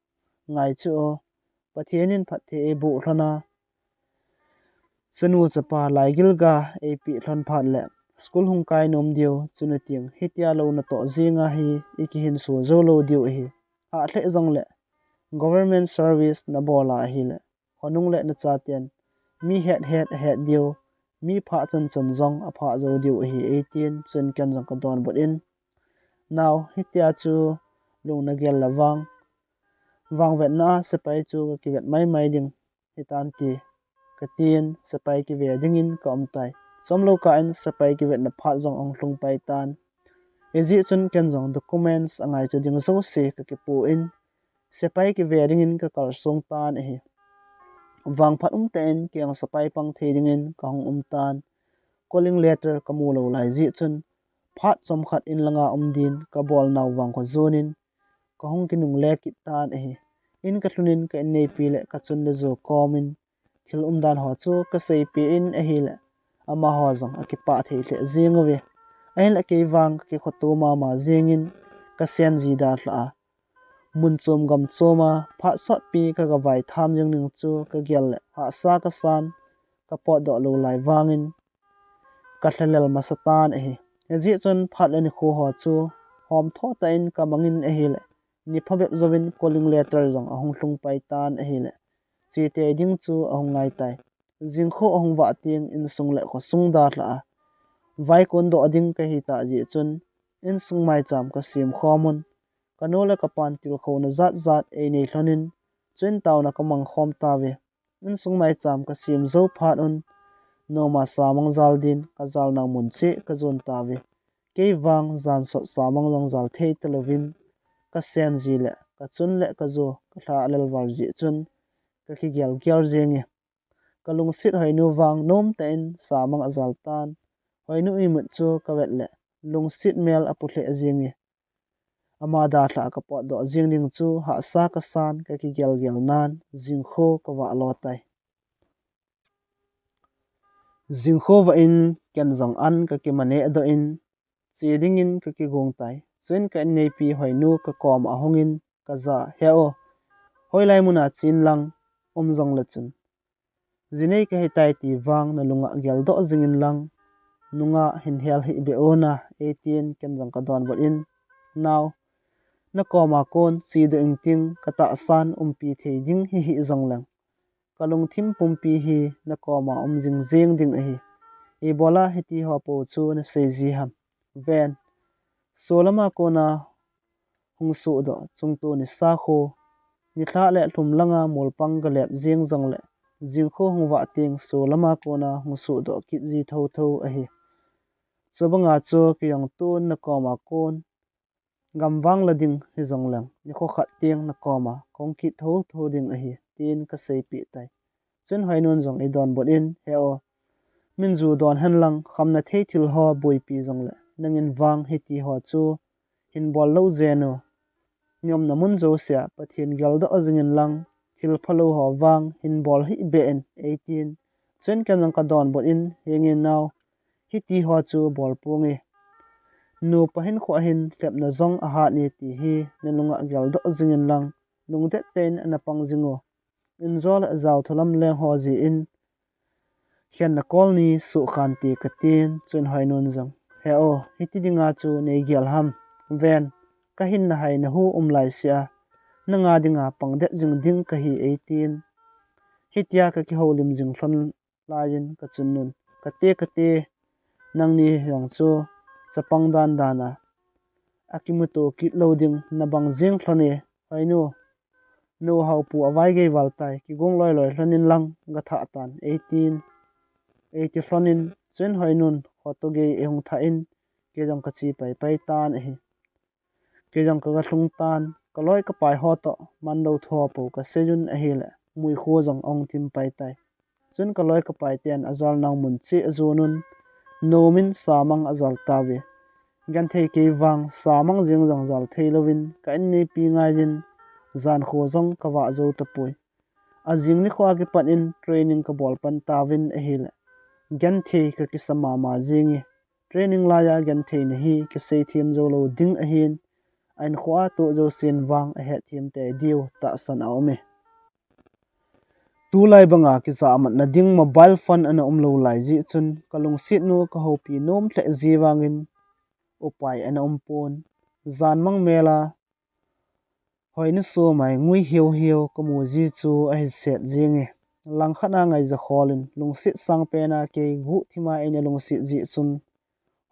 ngai chu o. Pathen in phatthei eiboh lhon a, chanu chapa laigil ga eipeh lhon phat le, school hung kai nom diu, chuna teng hitia lou natoh jeng a hi i kihinso jou lou diu ahi. Hah lheh jongle government service nabol a ahile, khonung le nachaten mi het het ahet diu, mi phah chan chan jong aphah jou diu ahi," eitin chun ken jong ka donbut in, "Nao, hitia chu lung nagel le vang, vangvetna a sepai chu ka kivet mai mai ding hitan ti," ka tin, sepai kive dingin ka um tai. Chomlou kah in sepai kivetna phat jong ahung lhung pai tan. Hijeh chun ken jong documents angaicha ding jouse ka kipu in, sepai kive dingin ka kalsong tan ahi. Vangphat umtah in kei jong sepai pang thei dingin ka hung um tan. Calling letter ka mu lou lai jeh chun, phat chomkhat in langa um din ka bolnau vang kho jon in, ka hung kinungle kit tan ahi. In ka lhun in ka inneipi le ka chun le jou kom in, thil umdan ho chu ka seipeh in ahile, amaho jong akipah thei lheh jeng uve. Ahinla kei vang ka kikhoto mama jeng in, ka sen ji dalha a, mun chom gam chom a phat sotpi ka ga vai tham jing ding chu ka gel le, hahsa ka san, ka potdoh lou lai vangin, ka lhalel masa tan ahi. Hijeh chun phat le nikho ho chu hom tho tah in ka mang in ahile, ni phabep jouvin calling letter jong ahung lhung pai tan ahile, che tei ding chu ahung ngai tai. Jingkho ahung vah teng insung le khosung dalha a, vaikon doh ding ka hi tah jeh chun, insung maicham ka sem khom un, ka nu le ka pan tilkhouna jat jat ei nei lhon in, chuin taona ka mang khom tauve. Insung maicham ka sem jou phat un, noma samang jal din ka jalnau mun cheh ka jon tauve. Kei vang jan sot samang jong jal thei talouvin, ka sen ji le ka chun le ka jou ka lha lel val jeh chun, ka kigel gel jeng e. Ka lungset Hoinu vang nomtah in samang ajal tan. Hoinu imut chu ka vet le lungset mel apu lheh jeng e. Ama dalha ka potdoh jeng ding chu hahsa ka san, ka kigel gel nan jingkho ka vah lo tai. Jingkho vah in ken jong an ka kimaneh doh in, che dingin ka kigong tai. Chuin ka inneipi Hoinu ka koma ahung in ka ja, "He o, hoilai muna chen lang um jong le chun, jinei ka hi tai ti vang na lunga geldoh jing in lang, nunga hin hel hih beh un," eitin ken jong ka donbut in, "Nao, na koma kon che doh ing ting, ka tahsan umpi thei ding hi hih jong leng, ka lungthim pumpi hi na koma um jing jeng ding ahi. Ibola hiti ho po chu na sei ji ham? Ven, solama kona hung suhdoh chungto nisa kho, nilhah le lhum langa molpang ka lep jeng jong le, jingkho hung vah teng solama kona hung suhdoh kit ji thotho ahi. Chubanga chu kei jong tun na koma kon gam vang la ding hi jong leng, nikho khat teng na koma ka hung kit thotho ding ahi," tin ka seipeh tai. Chuin Hoinun jong ei donbut in, "He o, min ju don hen lang, khamna thei thil ho boipi jong le, nangin vang hiti ho chu hin bol lou jen u. Ni umna mun jousea Pathen geldoh jing in lang, thil phalou ho vang hin bol hih beh in," eitin, Chuin ken jong kadonbut in, "Henge nao, hiti ho chu bol ponge. Nupa hinkho a hin lhepna jong ahat e ti hi nalunga geldoh jing inlang, lungdet tah in ana pang jing o. Injo le jao thu lam leng ho jeh in, khenna kol ni suhkhante," katin, chuin Hoinun jong, "He o, hiti dinga chu nei gel ham. Ven, kahin na hai na hu um lai sia, nanga dinga pangdet jing ding kahi," eitin. Hitia kakihoulim jing lhon laiyin kachunnun, "Kate, kate, nangni jong chu chapang dan dan a akimuto kit lou ding nabang jing lhon e, Hoinu. Nu Haopu avai gei val tai, kigong loi loi lhon inlang gathah tan," eitin, eiti lhon in, chuin Hoinun khoto gei eihung thah in, kei jong kache pai pai tan ahi. Kei jong kaga lhung tan, kaloi kapai ho toh manlou thu ho pou kaseiyun ahile, muikhu jong ahung thim pai tai. Chuin kaloi kapai ten ajal nau mun cheh ajon un, nom in samang ajal tauve. Genthei kei vang samang jeng jong jal thei louvin, ka in neipi ngaiyin, jan kho jong kavah jou tapoi. Ajing nikho a kipat in training kabol pan tauvin ahile, genthei kakisa mama jenge. Training laiya gentheina hi kisei them jou lou ding ahin, a inkho a tu jousen vang ahet them tei diu tahsan aume. Tulai banga kija amatna ding mobile phone ana um lou lai jeh chun, kalungset nu kahoupi nom lheh ji vangin upai ana um pon. Jan mang mel a Hoinu sumai ngui hiu hiu kamu ji chu ahi set jenge. Langkhat a Ngaijakhol in lungset sangpen a kei guhthim a eina lungset jeh chun,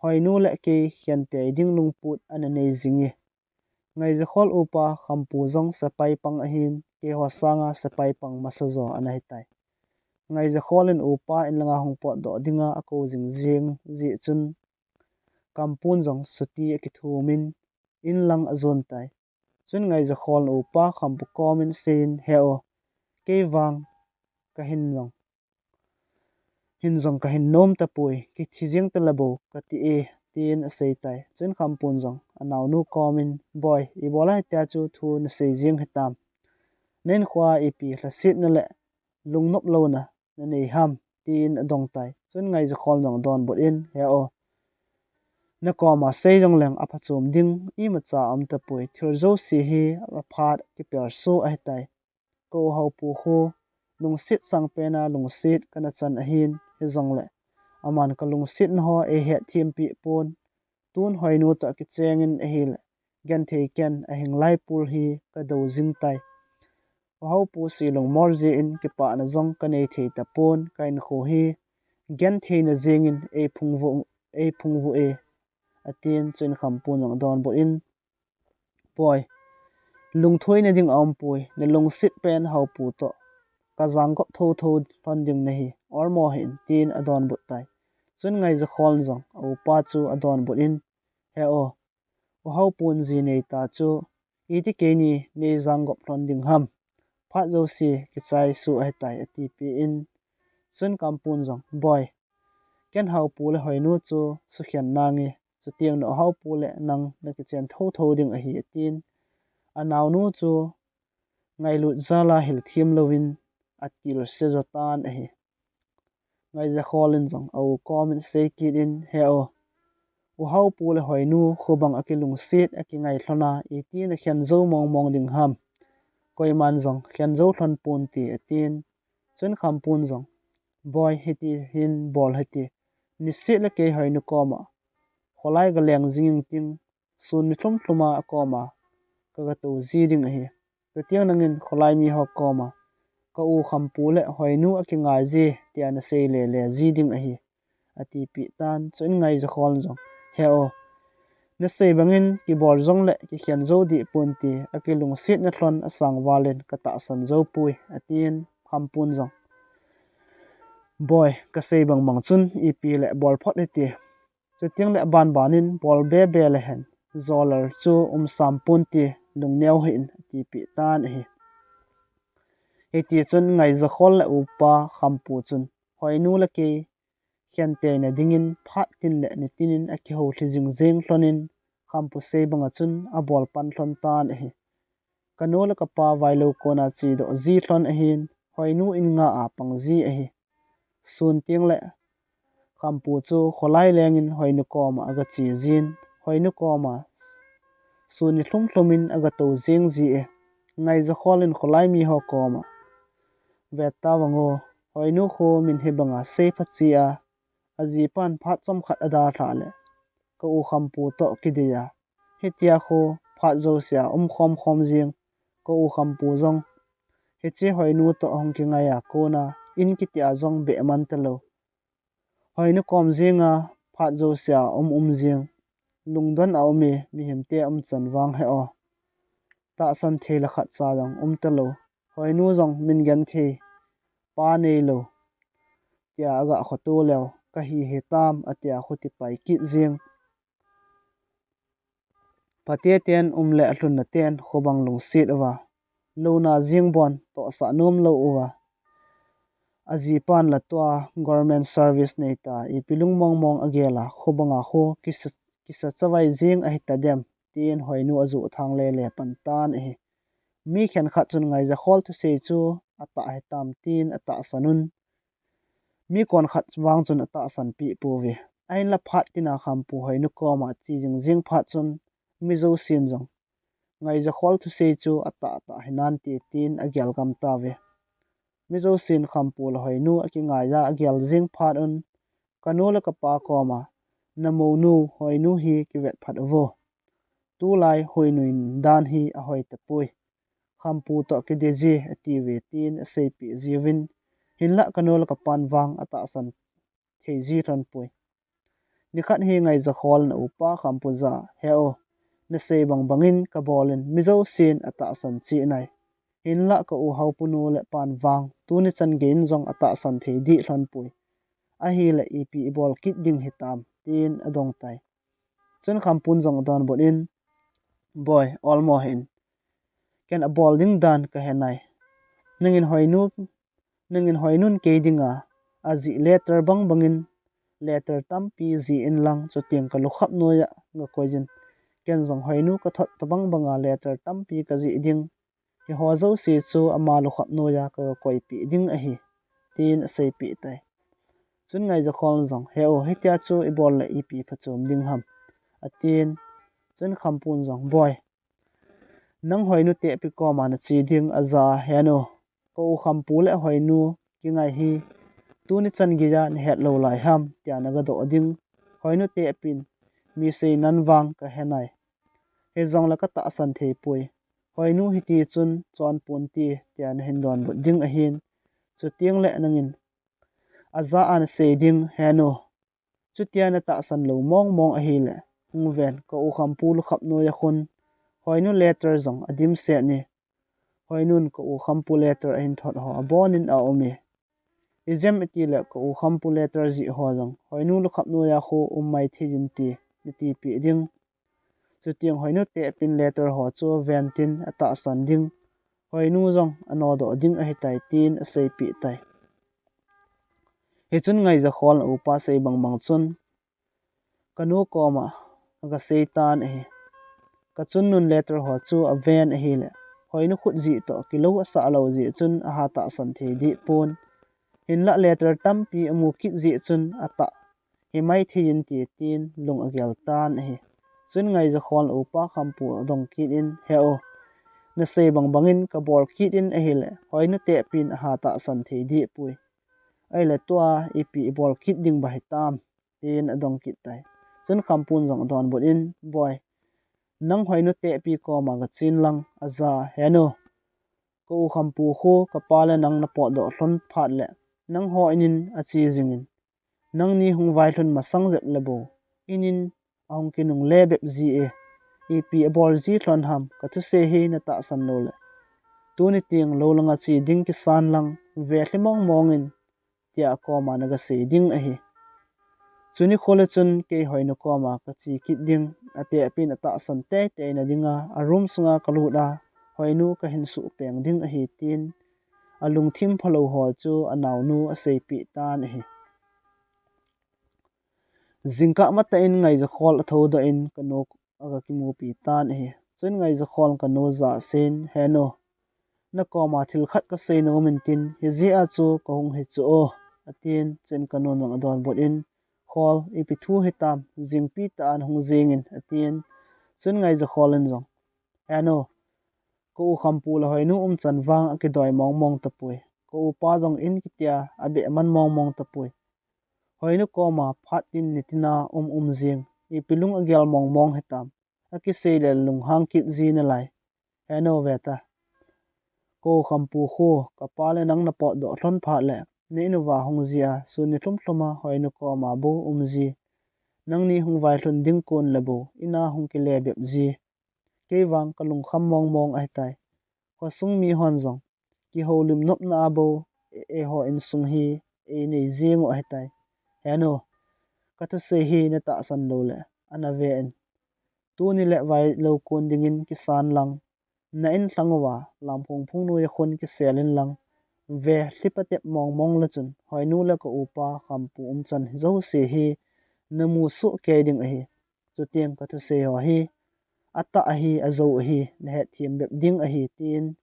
Hoinu le kei khen tei ding lungput ana nei jinge. Ngaijakhol upa Khampu jong sepai pang ahin, keiho sanga sepai pang masa jo ana hitai. Ngaijakhol in upa in langa hung potdoh dinga akou jing jeng jeh chun, Khampun jong chuti akithum in, in lang ajon tai. Chuin Ngaijakhol in upa Khampu komin aseiyin, "He o, kei vang kahin jong, hin jong kahin nom tapoi, kithi jeng tala bou kati e," tin asei tai. Chuin Khampun jong anaonu komin, "Boi, ibola hitia chu thu nasei jeng hitam? Na inkho a ipi lhasetna le lungnop louna nanei ham?" tin adong tai. Chuin Ngaijakhol in jong adonbut in, "He o, nakoma sei jongleng aphachom ding imacha aum tapoi, thil jouse hi aphat kiperso ahitai. Ka u Haopu khu lungset sangpen a lungset kana chan ahin, hijongle aman kalungsetna ho eihet thempeh pon. Tun Hoinu toh akichengin ahile, genthei ken ahinglai pul hi kadou jing tai. U Haopu silung mol jeh in kipana jong kanei thei tapon, ka inkho hi gentheina jengin eiphungvuh, eiphungvuh e," atin. Chuin Khampun jong adonbut in, "Boi, lungthoina ding aumpoi, nalungset pen Haopu toh kajang gop thotho lhon ding nahi, olmo hih in," tin adonbut tai. Chuin Ngaijakhol in jong aupa chu adonbut in, "He o, u Haopun ji neita chu iti keini neijang gop lhon ding ham? Phat jouse kichai suh ahitai," atipeh in. Chuin Khampun jong, "Boi, ken Haopu le Hoinu chu sukhen nange, chuteng na u Haopu le nang nakichen thotho ding ahi," atin. Anaonu chu ngailut jal a hilthem louvin atilse jo tan ahi. Ngaijakhol in jong a u komin asei kit in, "He o, u Haopu le Hoinu khu bang akilungset akingai lhon a iti nakhen jou mong mong ding ham? Koiman jong khen jou lhon ponte," atin. Chuin Khampun jong, "Boi, hiti hin bol hite, niseh le kei Hoinu koma kholai galeng jing inting, sun ni lhum lhum a akoma kagatou ji ding ahi. Chuteng nangin kholai miho koma ka u Khampu le Hoinu akingai je tia nasei lele ji ding ahi," atipeh tan. Chuin Ngaijakhol in jong, "He o, nasei bangin kibol jongle kikhen jou deh ponte, akilungsetna lhon asang valin katahsan jou poi," atin. Khampun jong, "Boi, kasei bang bang chun ipi le bol phot hite. Chuteng le aban banin bol be be le hen, jolal chu um sam ponte, lungneo hih in," atipeh tan ahi. Hiti chun Ngaijakhol le upa Khampu chun Hoinu le kei khenteina dingin phat tin le nitin in akihoulhi jing jeng lhonin, Khampu sei banga chun abol pan lhon tan ahi. Kanu le kapa vailou kona chedoh ji lhon ahin, Hoinu in nga a pang ji ahi. Sun teng le Khampu chu kholai lengin Hoinu koma aga che jin, Hoinu koma sun ni lhum lhumin aga tou jing ji e. Ngaijakhol in kholai mi ho koma, "Vet ta vang o, Hoinu khu min hi banga sei pha chi a, ajipan phat chomkhat adalha le ka u Khampu toh kidei a, hitia khu phat jousea um khom khom jing, ka u Khampu jong hiche Hoinu toh hung kingai a kona in kitia jong beh man talou. Hoinu kom jinga phat jousea um um jing, lungdon a um e, mihemte umchan vang he o. Tahsan thei le khatcha jong um talou. Hoinu jong min genthei pa neilou, tia aga khoto leu, ka hi hi tam," atia khuti pai kit jing. Phate ten um le alhunna ten khobang lungset uva, louna jing bon tohsah nom lou uva, ajipan la tua government service neita, ipi lungmong mong agel a, khobanga khu kisa, kisa chavai jing ahi tadem, tin Hoinu ajuh thang lele pan tan ahi. Mi khenkhat chun Ngaijakhol thusei chu atah hitam tin atahsan un, mi konkhat vang chun atahsan peh pouve. Ahinla phat tina Khampu Hoinu koma che jing jing phat chun mi jousen jong Ngaijakhol thusei chu atah tah hinante tin agel gam tauve. Mi jousen Khampu le Hoinu akingai a agel jing phat un, ka nu le ka pa koma, "Na mounu Hoinu hi kivet phat uvo. Tulai Hoinu in dan hi ahoi tapoi. Khampu toh kidei ji," atiuve, tin aseipeh jiuvin, hinlah ka nu le ka pan vang atahsan thei ji lhon poi. Nikhat hi Ngaijakhol in a upa Khampu jah a, "He o, nasei bang bangin kabol in mi jousen atahsan cheh nai. Hinlah ka u Haopu nu le pan vang tuni chan geiyin jong atahsan thei dih lhon poi. Ahile ipi ibol kit ding hitam," tin adong tai. Chun Khampun jong adonbut in, "Boi, olmo hih in. Ken abol ding dan kahe nai. Nangin Hoinu, nangin Hoinun kei dinga ajih letter bang bangin letter tampi jih in lang, chuteng ka lukham noiya gakoi in. Ken jong Hoinu kathot tabang banga letter tampi kajih ding. Hiho jouse chu ama lukham noiya kaga koipeh ding ahi," tin aseipeh tai. Chun Ngaijakhol in jong, "He o, hitia chu ibol le ipi phachom ding ham," atin. Chun Khampun jong, "Boi, nang Hoinu tehpi koma nache ding ajah a, he nu, ka u Khampu le Hoinu kingai hi tuni chan geiya nahet lou lai ham, tia nagadoh ding. Hoinu tehpin mi seinan vang kahe nai. Hijongle katahsan thei poi. Hoinu hiti chun chon ponte, tia nahin donbut ding ahin. Chuteng le nangin ajah a nasei ding, he nu. Chutia natahsan lou mong mong ahile, hung ven, ka u Khampu lukham noiya khun Hoinu letter jong adimset e. Hoinun ka u Khampu letter ahin thot ho abonin aum e. Ijeh inem itile ka u Khampu letter jih ho jong Hoinu lukham noiya khu um maithei in ti natipeh ding. Chuteng Hoinu tehpin letter ho chu aven tin atahsan ding. Hoinu jong anodoh ding ahitai," tin aseipeh tai. Hichun Ngaijakhol in a upa sei bang bang chun, "Ka nu koma aga sei tan ahi. Ka chunnun letter ho chu aven ahile, Hoinu khut jih toh kilou asah lou jeh chun aha tahsan thei dih pon. Hinlah letter tampi amu kit jeh chun atah hi maithei inte," tin lung agel tan ahi. Chun Ngaijakhol in a upa Khampu adong kit in, "He o, nasei bang bangin kabol kit in ahile, Hoinu tehpin aha tahsan thei dih poi. Ahile tua ipi ibol kit ding ba hitam," tin adong kit tai. Chun Khampun jong adonbut in, "Boi, nang Hoinu tehpi koma gachen lang ajah a, he nu, ka u Khampu khu kapa le nang napotdoh lhon phat le, nangho inin ache jingin, nangni hung vailhun masang jep le bou, inin ahung kinungle bep ji e. Ipi abol ji lhon ham, kathusei hi natahsan lou le, tuni teng lou langa che ding kisan lang, velhi mong mong in," tia akoma nagasei ding ahi. Chuni khole chun kei Hoinu koma kache kit ding, atehpin atahsan teitei na dinga, a room sunga kalut a, Hoinu kahin suhpeng ding ahi, tin alungthim phalou ho chu anaonu aseipeh tan ahi. Jingkah matah in Ngaijakhol athodoh in kanu aga kimupi tan ahi. Chun Ngaijakhol in kanu jah a aseiyin, "He nu, nakoma thil khat kasei nom in tin, hijeh a chu kahung hi chu o. atin. Chun ka nun jong adonbut in, Khol, ipi thu hitam, jingpi tah a nahung jingin, atin. Chun Ngaijakhol in jong, Henu, ka u Khampu le Hoinu umchan vang akidoi mongmong tapoi. Ka upa jong in kitia abeh man mongmong tapoi. Hoinu koma phat tin nitina um um jing, ipi lung agel mongmong hitam, akisei le lunghang kit ji nalai. Henu veta, ka u Khampu khu, kapa le nang napotdoh lhon phat le, na in uva hung jia, sun ni lhum lhum a Hoinu koma bou um ji. Nangni hung vailhun ding kon le bou, ina hung kile bep ji. Kei vang ka lungkham mongmong ahitai. Khosung mihon jong kihoulim nopna a bou, e, eiho insung hi einei jing u ahitai. Henu, ka thusei hi natahsan lou le ana ve in. Tuni le vailou kon dingin kisan lang, na in lhang uva Lamphung phungnoi a khun kisel in lang, ve lhipatep mongmong le chun Hoinu le ka upa Khampu umchan jouse hi namu soh kei ding ahi. Chuteng ka thusei ho hi atah ahi, ajou ahi, nahetthem bep ding ahi, tin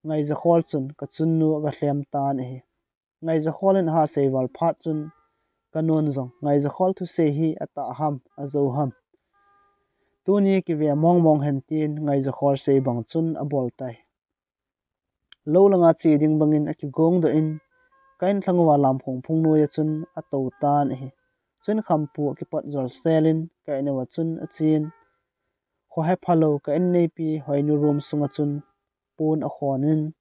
Ngaijakhol chun ka chunnu aga lhem tan ahi. Ngaijakhol in ahasei val phat chun ka nun jong Ngaijakhol thusei hi atah ham, ajou ham, tuni kive mongmong hen, tin Ngaijakhol sei bang chun abol tai. Lou langa che ding bangin akigongdoh in, ka in lhang uva Lamphung phungnoi a chun atou tan ahi. Chun Khampu akipot jol sel in ka in uva chun achen. Khohe phalou ka in neipi Hoinu room sunga chun pon akhon in,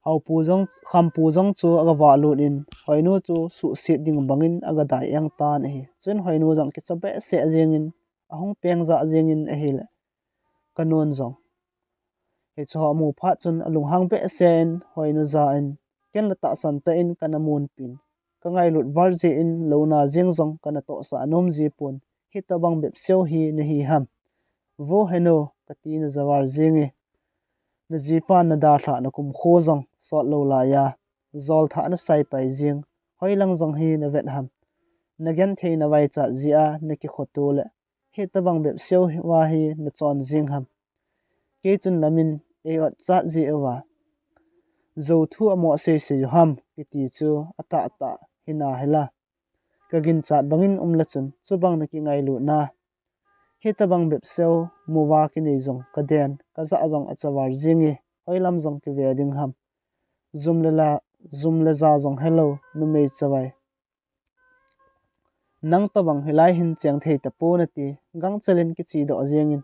Haopu jong, Khampu jong chu aga vahlut in, Hoinu chu suhset ding bangin aga dai eng tan ahi. Chun Hoinu jong kicha behseh jengin, ahung peng jah jengin ahile, ka nun jong hichu amu phat chun alunghang behseh in, Hoinu ja in, ken la tahsan tah in kana munpin, ka ngailut val jeh in louna jeng jong kana tohsah nom ji pon, hitabang bep seo hi nahi ham? Vo Henu, kati naja val jenge. Najipan nadalhah nakumkho jong sot lou laiya, jol thah nasai pai jeng, hoilang jong hi navet ham? Nagenthei navaichat jeh a nakikhoto le, hitabang bep seo uva hi nachon jeng ham? Kei chun namin ei otchat jeh uva, jou thu amo seisei u ham, kiti chu atahtah hina hila. Ka ginchat bangin um le chun, chubang nakingailutna, hitabang bep seo, muva kinei jong kaden, kajah jong acha val jenge, hoilam jong kive ding ham? Jum le la, jum le ja jong helou, numei chavai. Nang tobang hilai hin cheng thei tapon nati, gangchel in kichedoh jengin,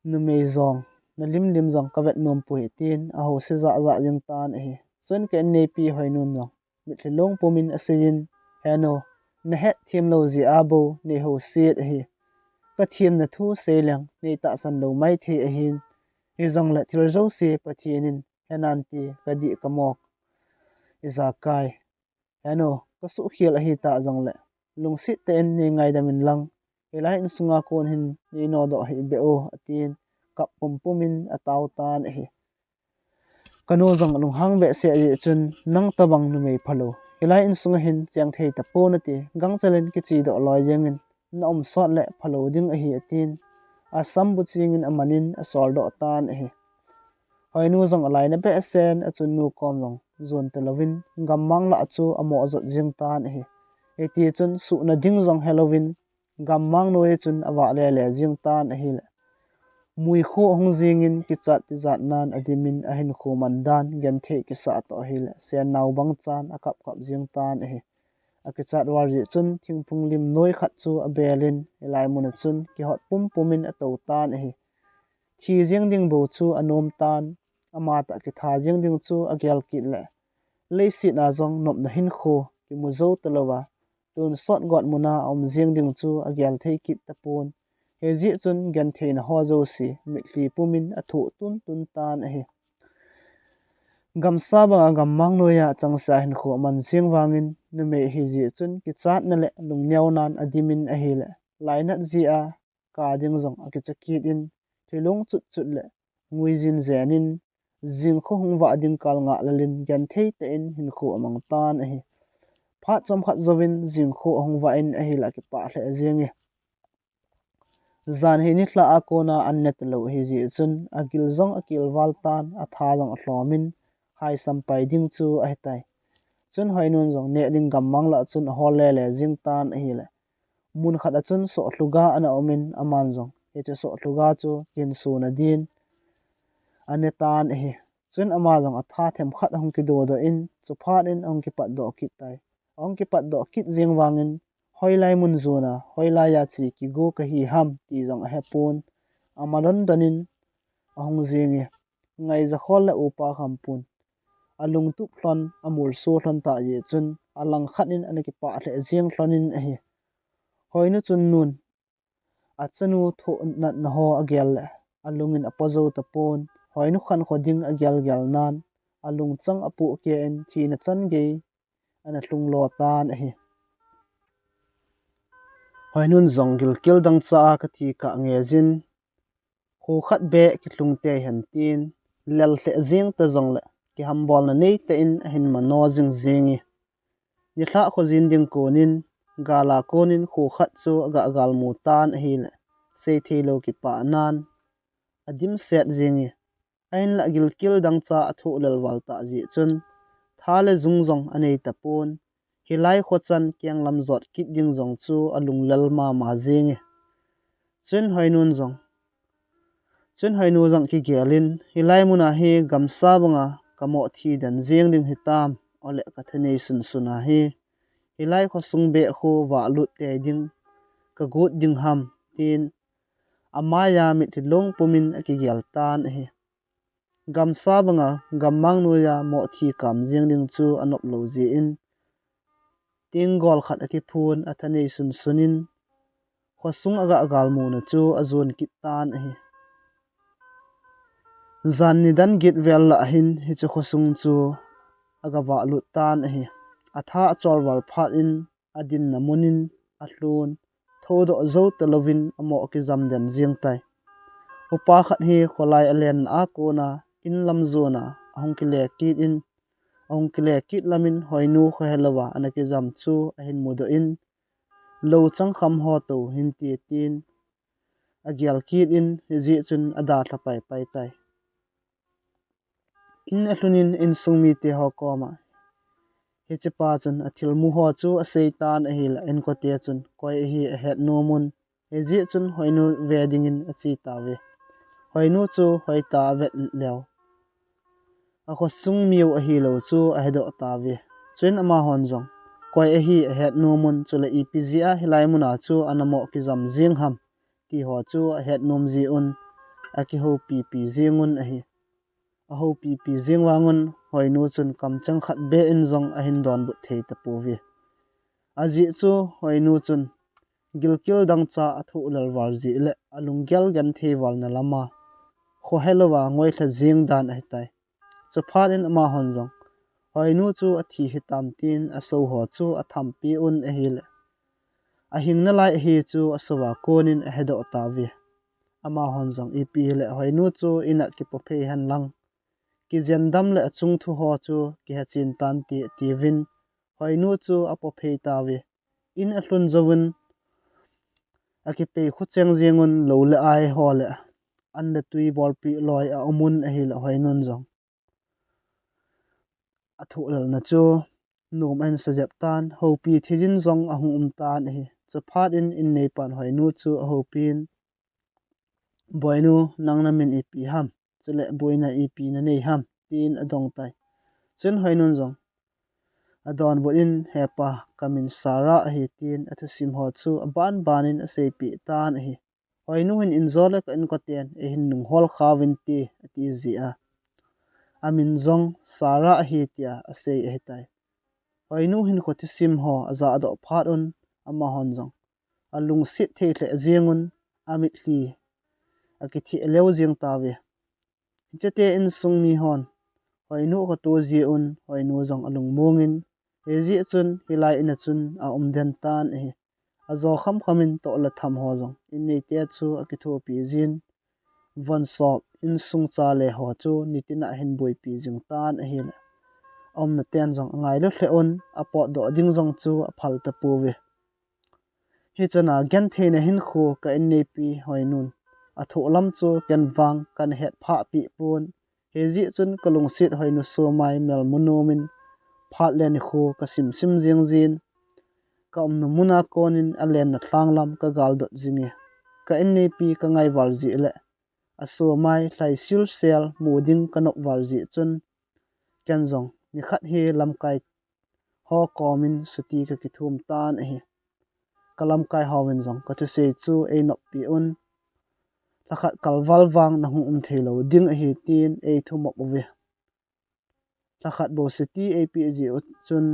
numei jong, nalim lim jong kavet nom poi, tin ahouse jah jah jeng tan ahi. Chun ka in neipi Hoinun jong mitlhi long pumin aseiyin, Henu, nahetthem lou jeh a bou neihouset ahi. Kathemna thu seileng neitahsan lou maithei ahin, hijongle thil jouse Pathen in henan ti kadih kamok. Ijakai, Henu, kasuhkhel ahitah jongle, lungset tah in neingaidam inlang, hilai insunga kon hin neinodoh hih beh o, atin, kap pumpumin atao tan ahi. Kanu jong alunghang behseh jeh chun, nang tobang numei phalou hilai insunga hin cheng thei tapon nati, gangchel in kichedoh loi jengin, naum sot le phalou ding ahi, atin, asam buchingin amanin asoldoh tan ahi. Hoinu jong alaina behseh in achunnu kom jong jon talouvin, gammang lah chu amoh jot jeng tan ahi. Hitichun suhna ding jong helouvin, gammang noiya chun avah lele jeng tan ahile, muikhu ahung jingin kichat tijatnan adimin ahinkho mandan genthei kisah toh ahile, sennao bangchan akap kap jeng tan ahi. Akichat val jeh chun thingphung lim noi khat chu abelin, hilai muna chun kihot pumpumin atou tan ahi. Thi jeng ding bou chu anom tan, amatah kitha jeng ding chu agel kit le, leiset a jong nopna hinkho kimu jou talouva, tonsot got muna aum jeng ding chu agel thei kit tapon. Hijeh chun gentheina ho jouse mitlhi pumin athoh tuntun tan ahi. Gamsa banga gammang noiya achangsa hinkho aman jeng vangin, numei ahijeh chun kichatna le lungneonan adimin ahile, lainat jeh a ka ding jong akicha kit in, thilung chutchut le nguijin jenin, jingkho hung vah ding kal ngah lelin genthei tah in hinkho amang tan ahi. Phat chomkhat jouvin jingkho ahung vah in ahile akipah lheh jenge. Jan hi nilhah a kona an ne talou ahi jeh chun, agil jong akilval tan, atha jong alhomin, hai sampai ding chu ahitai. Chun Hoinun jong neh ding gammang lah chun ahol lele jing tan ahile, mun khat a chun sohthluga ana umin, aman jong hiche sohthluga chu kihin suna din ane tan ahi. Chun ama jong atha themkhat ahung kidodoh in, chuphat in ahung kipatdoh kit tai. Ahung kipatdoh kit jeng vangin, hoilai mun jona, hoilai a che kigo kahi ham ti jong ahepon, ama dondonin ahung jenge. Ngaija khol le upa khampon, alungtup lhon, amulso lhon tah jeh chun, alangkhat in ana kipah lheh jeng lhonin ahi. Hoinu chun nun, achanu thoh natna ho agel le, alungin apo jou tapon, Hoinu khankho ding agelgel nan, alungchang apohkeh in thina chan gei ana lhunglo tan ahi. Hoinun jong gilkel dangchah a kathi kah nge jin, kho khat beh kilhung tei hen tin, lel lheh jeng ta jongle, kihambolna neitah in ahin mano jing jenge. Nilhah kho jin ding konin, gal a konin kho khat chu aga galmu tan ahile, seitheilou kipah nan adimset jenge. Ahinlah gilkel dangchah a thoh lelval tah jeh chun, tha le jung jong anei tapon, hilai kho chan kenglam jot kit ding jong chu alunglel mama jenge. Chun Hoinun jong, chun Hoinu jong kigelin, hilai muna hi gamsa banga kamoh thi den jeng ding hitam, ole kathanei sunsun a hi, hilai khosung beh khu vahlut tei ding kagot ding ham, tin amaiya mitlhi long pumin akigel tan ahi. Gamsa banga gammang noiya moh thi kam jeng ding chu anop lou jeh in, tenggol khat akiphun, athanei sunsunin, khosung aga galmuna chu ajon kit tan ahi. Jan nidan get vel lah hin hiche khosung chu aga vahlut tan ahi. Atha acholval phat in, adinna munin alhun, thoudoh jou talouvin amoh kijam den jeng tai. Upa khat hi kholai alenna a kona in lam jona ahung kile kit in, ahung kile kit lamin Hoinu khohelouva ana kijam chu ahin mudoh in, lou changkham ho tou hin ti tin, agel kit in, hijeh chun adalha paipai tai. In alhunin insung mite ho koma, hichepa chun athilmu ho chu asei tan ahile, inkote chun koi ahi ahet nomun, hijeh chun Hoinu ve dingin ache tauve. Hoinu chu hoitah a avet leu, akhosung miu ahilou chu ahedoh tauve. Chuin amahon jong koi ahi ahet nomun, chule ipi jeh a hilai muna chu ana moh kijam jeng ham, ti ho chu ahet nom jeh un, akihoupipi jengun ahi. Ahoupipi jeng vangun Hoinu chun kamcheng khat beh in jong ahin donbut thei tapouve. Ajeh chu Hoinu chun gilkel dangchah a thoh lelval jeh le alunggel genthei valna lama khohelouva ngoilha jeng dan ahitai. Chuphat in amahon jong Hoinu chu athi hitam tin asou ho chu athampi un ahile, ahing nalai ahi chu asouva konin ahedoh tauve. Amahon jong ipi hile Hoinu chu in a kipophei henlang, kijendam le achung thu ho chu kihechen tante atiuvin, Hoinu chu apophei tauve. In alhun jouvun, akipei khucheng jengun lou le ai ho le an le twi bolpeh loi aumun ahile Hoinun jong athoh lelna chu nom ahin sa jep tan, houpi thei din jong ahung um tan ahi. Chuphat in inneipan Hoinu chu ahoupin, Boinu, nang namin ipi ham, chule boina ipi nanei ham, tin adong tai. Chun Hoinun jong adonbut in, Hepa, kamin Sara ahi, tin athusim ho chu abanbanin aseipeh tan ahi. Hoinu hin injo le ka inkoten eihin nunghol khauvinte ati jeh a, amin jong Sara ahi tia asei ahitai. Hoinu hinkho thusim ho ajahdoh phat un, amahon jong alungset thei lheh jengun, amitlhi akitheh leu jeng tauve. Hichete insung mihon Hoinu akhoto jeh un Hoinu jong alungmongin, hijeh chun hilai in a chun aum den tan ahi. Ajo khamkhamin toh le tham ho jong inneite chu akithopi jin, vonsop insung chale ho chu nitina ahin boipi jing tan ahile, aumna ten jong angailu lheh un, apotdoh ding jong chu aphal tapouve. Hichana gentheina hinkho ka inneipi Hoinun athoh lam chu ken vang kana hetphah peh pon. Hijeh chun kalungset Hoinu somai melmu nomin phat le nikho kasimsim jing jin, ka umna muna konin alenna lhanglam kagaldot jinge. Ka inneipi kangai val jeh le asomai lhaisil sel mu ding kanop val jeh chun, ken jong nikhat hi lamkai ho komin chutti kakithum tan ahi. Ka lamkai hovin jong kathusei chu einoppi un. Lhakhat kalval vang nahung um theilou ding ahi, tin eithumop uve. Lhakhat bou chutti eipeh jeh u chun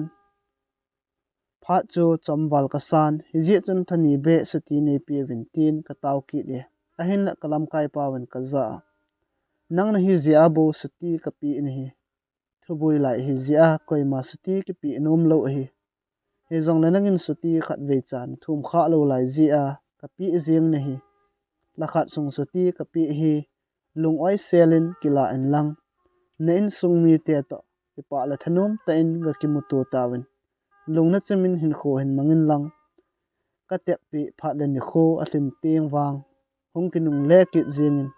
phat chu chomval kasan, hijeh chun lhani beh chutti neipeuvin tin katao kit e. Ahinla ka lamkaipauvin kajah a, nang nahi jeh a bou chutti kapeh nahi. Thuboi lai ahi jeh a koima chutti kipeh nomlou ahi. Hijongle nangin chutti khatvei cha nathum khah lou lai jeh a kapeh jeng nahi. Lhakhat sung chutti kapeh hi lung-oi selin kilah inlang, na insung mite toh kipah le thanom tah in gakimuto tauvin, lungna chimin hinkho hin mang inlang, kateppi phat le nikho alhin teng vang hung kinungle kit jengin,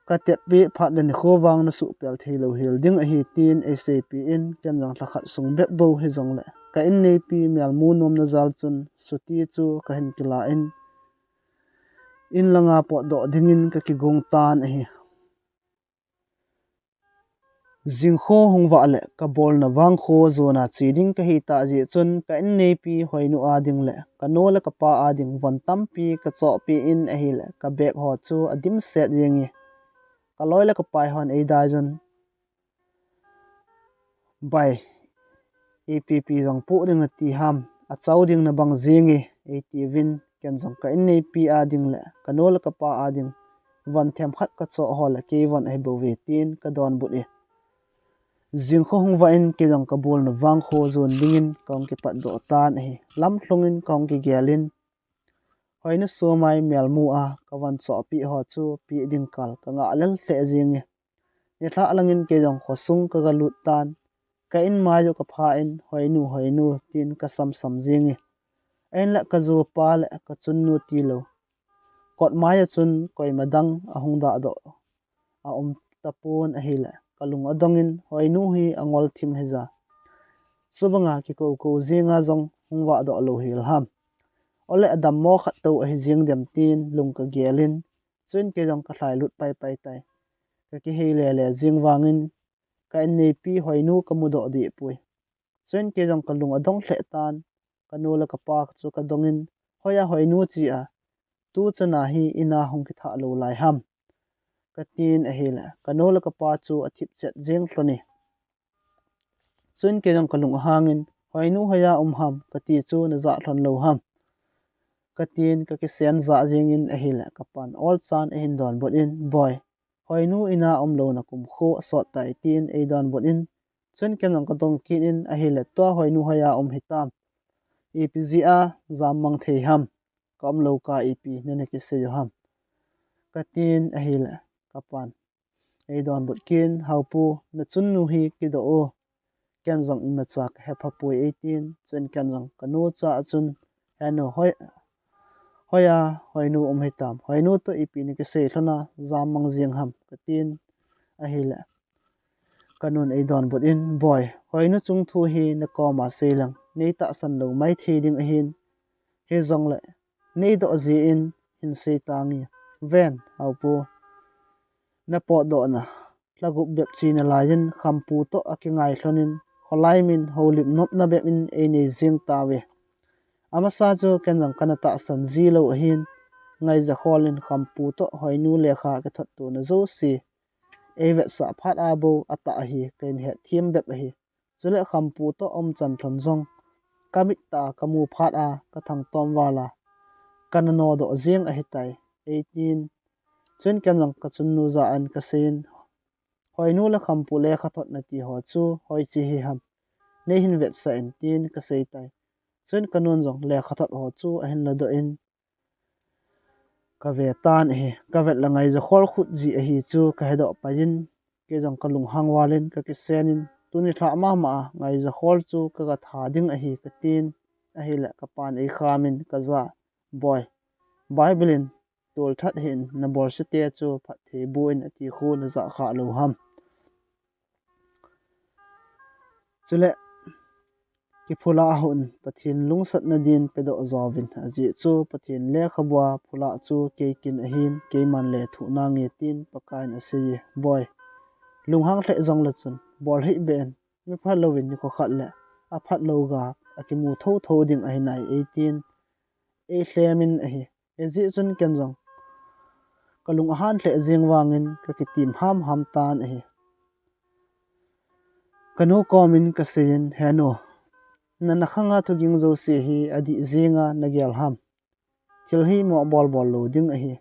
kateppi phat le nikho vang nasuhpel theilou hel ding ahi, tin eiseipeh in, ken jong lhakhat sung bep bou hijongle ka inneipi melmu nomna jal chun chutti chu kahin kilah in, in langa potdoh dingin kakigong tan ahi. Jingkho hung vah le kabolna vangkho jona che ding kahitah jeh chun ka inneipi Hoinu a ding le kanu le kapa a ding von tampi kachohpeh in ahile ka bag ho chu adimset jenge. Kaloi le kapai hon eidaiyun, bai, ipi ipi jong poh ding nati ham, achao ding nabang jenge, eitiuvin, ken jong ka inneipi a ding le kanu le kapa a ding von themkhat kachoh ho le kei von ahibouve, tin kadonbut e. Jingkho hung vah in kei jong kabolna vangkho jon dingin kahung kipatdoh tan ahi. Lamlhungin kahung kigelin, Hoinu somai melmu a kavon chohpeh ho chu peh ding kal kangah lel lheh jenge. Nilhah langin kei jong khosung kagalut tan, ka inmai u kapha in, Hoinu, Hoinu, tin kasamsam jenge. Ahinla kajopa le kachunnu tilou kot mai a chun koima dang ahung dahdoh aum tapon ahile kalung adongin, Hoinu hi angol thim hija, chubanga kikoukou jenga jong hung vahdoh lou hel ham, ole adammo khat tou ahi jeng dem, tin lung kagelin, chuin kei jong kalhailut paipai tai. Kakihei lele jeng vangin ka inneipi Hoinu kamudoh dehpoi. Chuin kei jong kalung adong lheh tan, kanu le kapa chu kadongin, hoiya Hoinu che a, tuchana hi ina hung kithah lou lai ham, katin ahile kanu le kapa chu athipchet jeng lhone. Chuin kei jong kalung ahangin, Hoinu hoiya um ham, kati chu najah lhon lou ham, katin kakisen jah jengin ahile kapan olchan ahin donbut in, Boi, Hoinu ina umlouna kumkho asot tai, tin eidonbut in, chuin ken jong kadong kit in ahile, Tua Hoinu hoiya um hitam, ipi jeh a jammang thei ham, ka umlou kah ipi nana kisei u ham, katin ahile kapan eidonbut kit in, Haopu, nachunnu hi kidoh o, ken jong imacha kahephapoi, eitin, chuin ken jong kanu chah a chun, Henu, hoi, hoiya Hoinu um hitam, Hoinu toh ipi nakisei lhona jammang jeng ham, katin ahile kanun eidonbut in, Boi, Hoinu chungthu hi nakoma seileng neitahsan lou maithei ding ahin, hijongle neidoh jeh in hinsei tange. Ven, Haopu, napotdohna lhagup bep chena laiyin Khampu toh akingai lhonin, kholai min houlim nopna bep in einei jeng tauve. Amasa chu ken jong kana tahsan ji lou ahin, Ngaijakhol in Khampu toh Hoinu lekha kithottona jouse eivetsah phat a bou atah ahi kahin hetthem bep ahi. Chule Khampu toh aumchan lhon jong kamit tah a kamu phat a kathangtom val a kana nodoh jeng ahitai, eitin, chuin ken jong kachunnu jah in kaseiyin, Hoinu le Khampu lekhathot nati ho chu hoiche hiham, neihin vetsah in, tin kaseitai. Chuin kanun jong lekhathot ho chu ahin ladoh in, kave tan ahi. Kavet le Ngaijakhol khut jeh ahi chu kahedoh paiyin, kei jong kalunghang valin kakisenin, Tuni lhah mama a Ngaijakhol chu kagatha ding ahi, katin, ahile kapan eikhamin kaja, Boi, Bible in tolthat hih in, nabolsete chu phattheiboh in ati khu najah kha lou ham. Chule, kiphula hon Pathen lungsatna din pedoh jouvin, ajeh chu Pathen lekhabua phula chu kei kin ahin, keiman lethuh nange tin Pakaiyin aseiye, Boi, lunghang lheh jongle chun, bol hih beh in, mipha louvin nikho khat le aphat lou ga akimu thotho ding ahi nai eitin, eilhemin ahi. Hijeh chun ken jong kalung ahan lheh jeng vangin kakitim hamham tan ahi. Kanu komin kaseiyin, He nu, nana khanga thuging jouse hi adih jenga nagel ham? Thil hi mo bolbol lou ding ahi.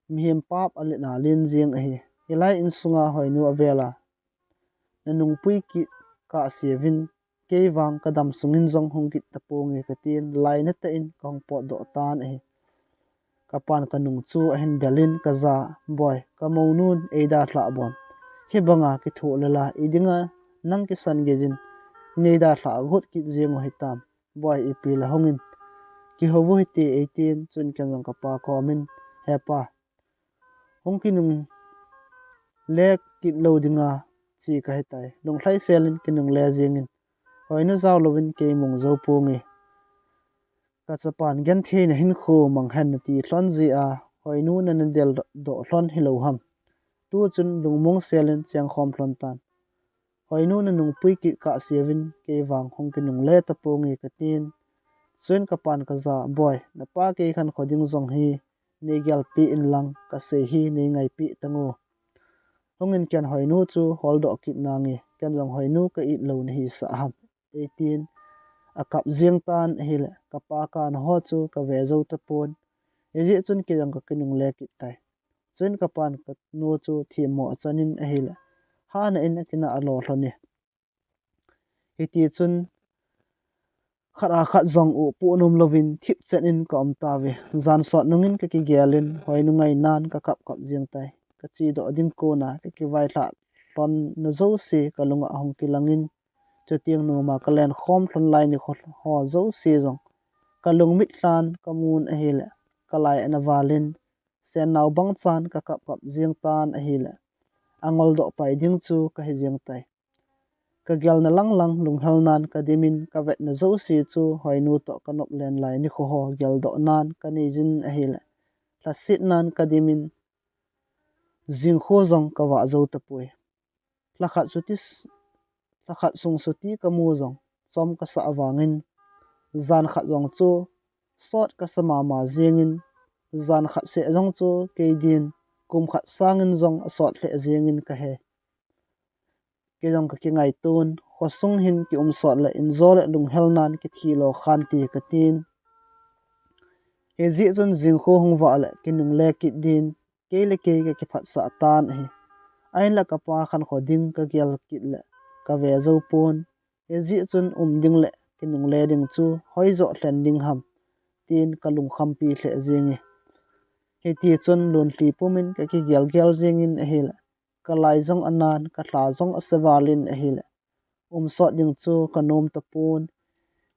Mihem pap aletna len jeng ahi. Hilai insunga Hoinu avela nanungpui kit kahseuvin, kei vang kadam sungin jong hung kit taponge katin, lainatah in kahung potdoh tan ahi. Kapan kanung chu ahin delin kaja, Boi, kamounun eidalhah bon, hibanga kithoh lela idinga nang kisan geiyin neidalhah got kit jeng u hitam? Boi, ipi le hungin, kihouvu hite eitin, chun ken jong kapa komin, He pa, hung kinungle kit lou dinga che kahitai. Lunglhai selin kinungle jengin, Hoinu jao louvin kei mong jou ponge. Kachapan gentheina hinkho manghen nati lhon jeh a Hoinu nana deldoh lhon hilou ham? Tuchun lungmong selin chengkhom lhon tan. Hoinu nanungpui kit kahseuvin, kei vang hung kinungle taponge katin. Chun kapan kaja, Boi, napa kei khankho ding jong hi neigelpeh inlang, kasei hi neingaipeh tango. Hungin ken Hoinu chu holdoh kit nange, ken jong Hoinu ka-it lou nahisah ham, eitin akap jeng tan ahile, kapa kana ho chu kave jou tapon. Hijeh chun kei jong kakinungle kit tai. Chun kapan kanu chu themmo achanin ahile, hana in akinah alo lhone. Hitichun khat a khat jong upoh nom louvin thipchet in kaum tauve. Jan sot nungin kakigelin, Hoinu ngainan kakap kap jeng tai. Kachedoh ding kona kakivailhah lhonna jouse kalunga ahung kilangin, chuteng noma kalenkhom lhon lai nikho ho jouse jong kalungmit lhan kamun ahile, kalai ana valin, sennao bangchan kakap kap jeng tan ahile, angoldoh pai ding chu kahi jeng tai. Kagelna langlang lunghelnan kadimin, kavetna jouse chu Hoinu toh kanop len lai nikho ho geldohnan kaneijin ahile, lhasetnan kadimin, jingkho jong kavah jou tapoi. Lhakhat sung suti kamu jong chom kasah vangin, jan khat jong chu sot kasa mama jengin, jan khat seh jong chu kei din kum khat sangin jong asot lheh jengin kahe. Kei jong kakingaiton, khosung hin kium sot le injo le lunghelnan kithilo khante katin. Hijeh chun jingkho hung vah le kinungle kit din kei le kei kakiphatsah tan ahi. Ahinla kapa khankho ding kagel kit le kave jou pon. Hijeh chun um ding le kinungle ding chu hoijoh lhen ding ham, tin kalungkhampi lheh jenge. Hitichun lonlhi pumin kakigelgel jengin ahile, kalai jong anan, kalha jong ase valin ahile, umsot ding chu kanom tapon.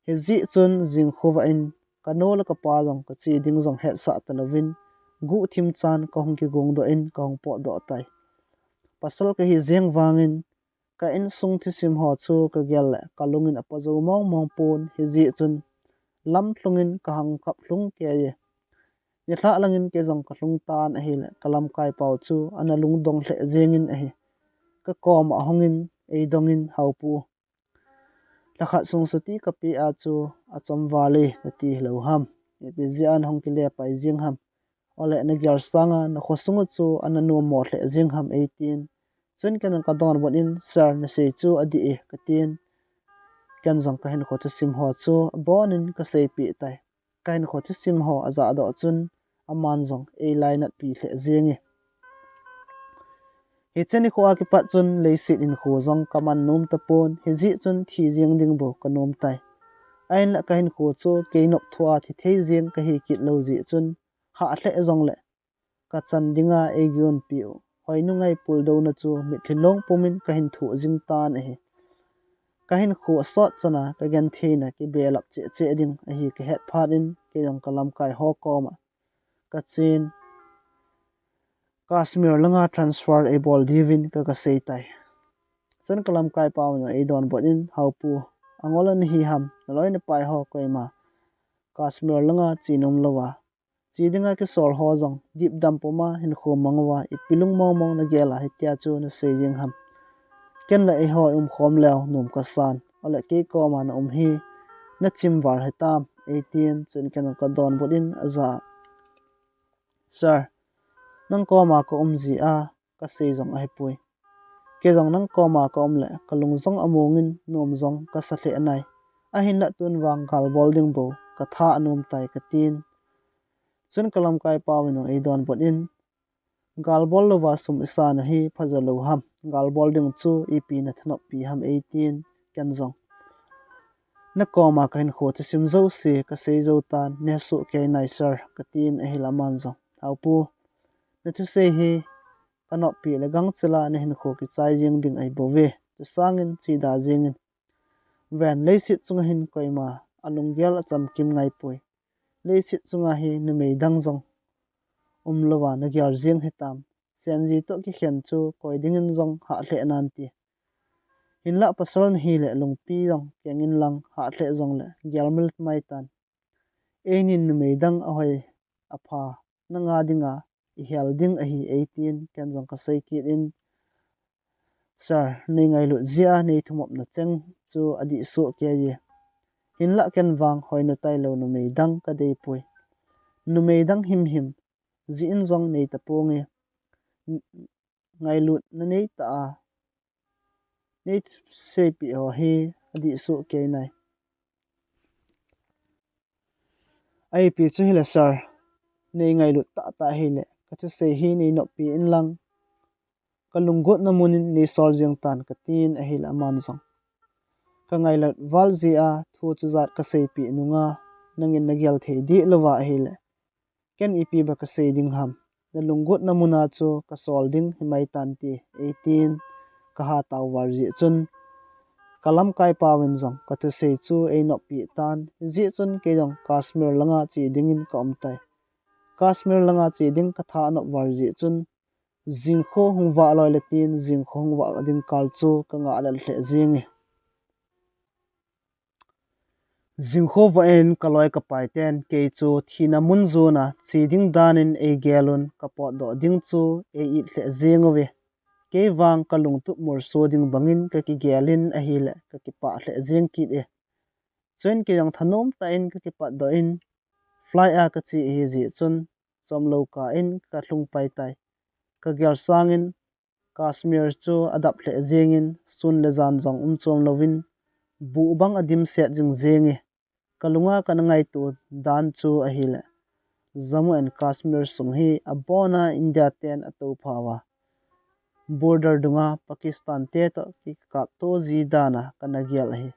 Hijeh chun jingkhovah in kanu le kapa jong kache ding jong hetsah talouvin, guhthim chan kahung kigongdoh in kahung potdoh tai. Pasal kahi jeng vangin, ka insung thusim ho chu kagel le kalungin apajou mongmong pon, hijeh chun lamlhungin kahung kap lhung keiye. Nilhah langin kei jong kalhung tan ahile, kalamkaipau chu ana lungdong lheh jengin ahi. Kakoma ahungin eidongin, Haopu, lhakhat sung suti kapeh a chu achom vale nati hilou ham? Ipi jeh a nahung kile pai jeng ham? Ole nagel sanga nakhosung u chu ana nommo lheh jeng ham, eitin. Chun ken jong kadonbut in, Sir, nasei chu adih e, katin. Ken jong kahinkho thusim ho chu abonin kaseipeh tai. Kahinkho thusim ho ajahdoh chun aman jong eilainatpi lheh jenge. Hiche nikho a kipat chun leiset hinkho jong kaman nom tapon, hijeh chun thi jeng ding bou kanom tai. Ahinla kahinkho chu kei nopthua thi thei jeng kahi kit lou jeh chun, hah lheh jongle kachan dinga eigonpeh u Hoinu ngai puldouna chu mitlhi long pumin kahin thoh jing tan ahi. Kahinkho asot chana kagentheina kibelap cheh cheh ding ahi kahet phat in, kei jong kalamkai ho koma kachen, Kashmir langa transfer eibol diuvin ka, kasei tai. Chun kalamkai pauvin eidonbut in, Haopu, angol ana hi ham, naloi napai ho koima Kashmir langa che nom louva, che dinga kisol ho jong dipdam puma hinkho mang uva, ipi lungmong mong nagel a hitia chu nasei jing ham. Ken le eiho i umkhom leu nom kasan, ole kei koma na um hi nachim val hitam, eitin, chun ken kadonbut in aja, Sir, nang koma ka um jia kasei jong ahipoi. Kei jong nang koma ka um le kalung jong amongin nom jong kasa lheh nai. Ahinla tun vang galbol ding bou katha anom tai, katin. Chun kalamkai pauvin eidonbut in, Galbol louva sum isan u hi phajo lou ham, galbol ding chu ipi nathanoppi ham, eitin, ken jong, Nakoma kahinkho thusim jouse kasei jou tan, neisuh kei nai sir, katin ahile aman jong, Haopu, nathusei hi kanoppi le gangchela nahinkho kichai jeng ding ahibouve, chusangin chida jengin. Ven, leiset chunga hin koima alunggel achamkim ngaipoi. Leiset chunga hi numei dang jong umlouva nagel jeng hitam. Senji toh kikhen chu koi dingin jong hah lheh nante. Hinlah pasal nahile lungpi jong kengin lang, hah lheh jongle gelmil maitan. Einin numei dang ahoi apha nanga dinga ihel ding ahi, eitin, ken jong kasei kit in, Sir, neingailut jeh a neithumopna cheng chu adih soh kei e. Hinlah ken vang hoinu tailou numei dang kadeipoi. Numei dang himhim jeh in jong neitaponge. Ngailutna neitah a neiseipeh ho hi adih soh kei nai. Ipi chu hile sir, neingailut tahtah hile kathusei hi neinoppi inlang, kalunggotna munin neisol jeng tan, katin ahile aman jong, Kangailut val jeh a thu chujat kaseipeh nunga nangin nagel thei deh louva ahile ken ipi ba kasei ding ham, nalunggotna muna chu kasol ding himaitante, eitin, kaha tao val jeh chun kalamkai pauvin jong kathusei chu einoppi tan, hijeh chun kei jong Kashmir langa che dingin kaum tai. Kashmir langa che ding katha anop val jeh chun jingkho hung vah loi le tin, jingkho hung vah ding kal chu kangah lel lheh jenge. Jingkho vah in kaloi kapaiten kei chu thina mun jona che ding danin eigelun, kapotdoh ding chu ei-it lheh jeng uve. Kei vang kalungtup molso ding bangin kakigelin ahile kakipah lheh jeng kit e. Chuin kei jong thanom tah in kakipatdoh in, flight a kache ahijeh chun chomlou kah in kalhung pai tai. Kagel sangin Kashmir chu adap lheh jengin, sun le jan jong umchom louvin, buh bang adimset jing jenge. Kalunga kana ngaito dan chu ahile, Jammu and Kashmir sung hi abona India ten atoupha uva, border dunga Pakistan te toh kikapto ji dana kana gel ahi.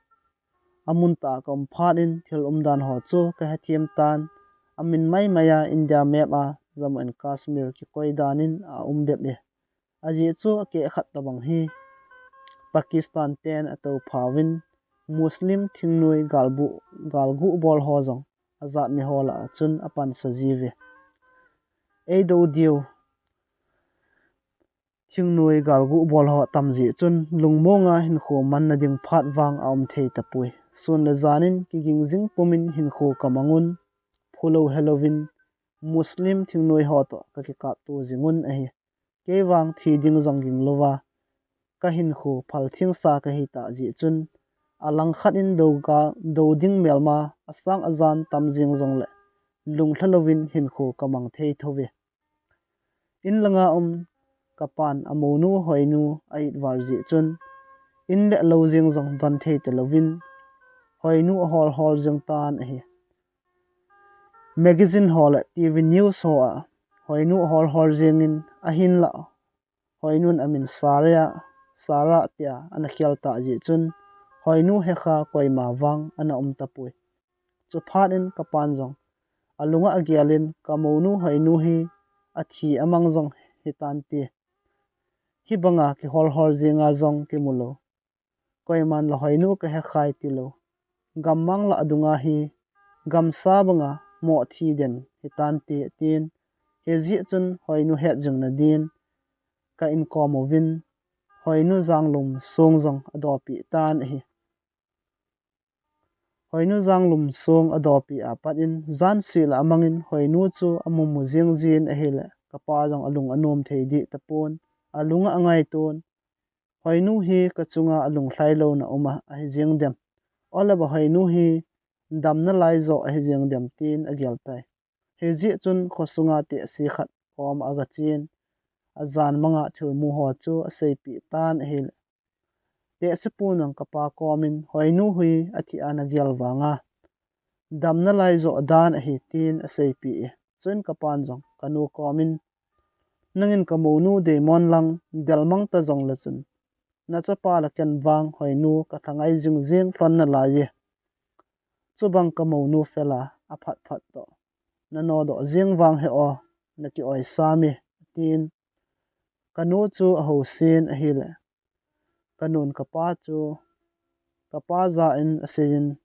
Amun tah a kaum phat in thil umdan ho chu kahethem tan, amin maimai a India map a Jammu and Kashmir kikoi danin aum bep e. Ajeh chu akeh khat tobang hi Pakistan ten atoupha uvin, Muslim thingnoi galguh bol ho jong ajat mi ho lah a chun apansa jiuve. Eido diu thingnoi galguh bol ho atam jeh chun lungmonga hinkho manna ding phat vang aum thei tapoi. Sun le janin kiging jing pumin hinkho kamangun, phulou helouvin, Muslim thingnoi ho toh kakikapto jingun ahi. Kei vang thi ding jong ging louva kahinkho phalthengsa kahitah jeh chun, alangkhat in dou ding melma asang ajan tam jeng jongle lunglha louvin hinkho kamang thei thouve. In langa um kapan amounu Hoinu a-it val jeh chun, in le lou jeng jong don thei talouvin, Hoinu ahol hol jeng tan ahi. Magazine ho le TV news ho a Hoinu ahol hol jengin, ahinlah Hoinun amin Sara, Sara tia ana khel tah jeh chun, Hoinu hekha koima vang ana um tapoi. Chuphat in kapan jong alunga agelin, kamounu Hoinu hi athi amang jong hitante. Hibanga kihol hol jenga jong kimulou. koiman la Hoinu kahekhai tilou. Gammang la adunga hi gamsa banga moh thi den hitante, atin. Hijeh chun Hoinu hetjing nadin ka inkom uvin, Hoinu janglum song jong adopeh tan ahi. Hoinu janglum song adopeh apat in, jan seh la amangin Hoinu chu amumu jing jin ahile, kapa jong alung anom thei deh tapon, alunga angaiton, Hoinu hi kachunga alunglhai louna uma ahi jing dem, ole ba Hoinu hi damna lai joh ahi jing dem, tin agel tai. Hijeh chun khosunga tehse khat kom agachen, ajan manga thilmu ho chu aseipeh tan ahile, tehsepu nang kapa komin Hoinu hi athi a nagel vanga damna lai joh dan ahi, tin aseipeh e. Chuin kapan jong kanu komin, nangin kamounu deimon lang delmang ta jongle chun, nachapa la ken vang Hoinu kalhangai jing jing lhon nalai e. Chubang kamounu fel a aphat phat toh nanodoh jing vang he o, naki-oi sam e, atin. Kanu chu ahousen ahile, kanun kapa chu kapa ja in aseiyin,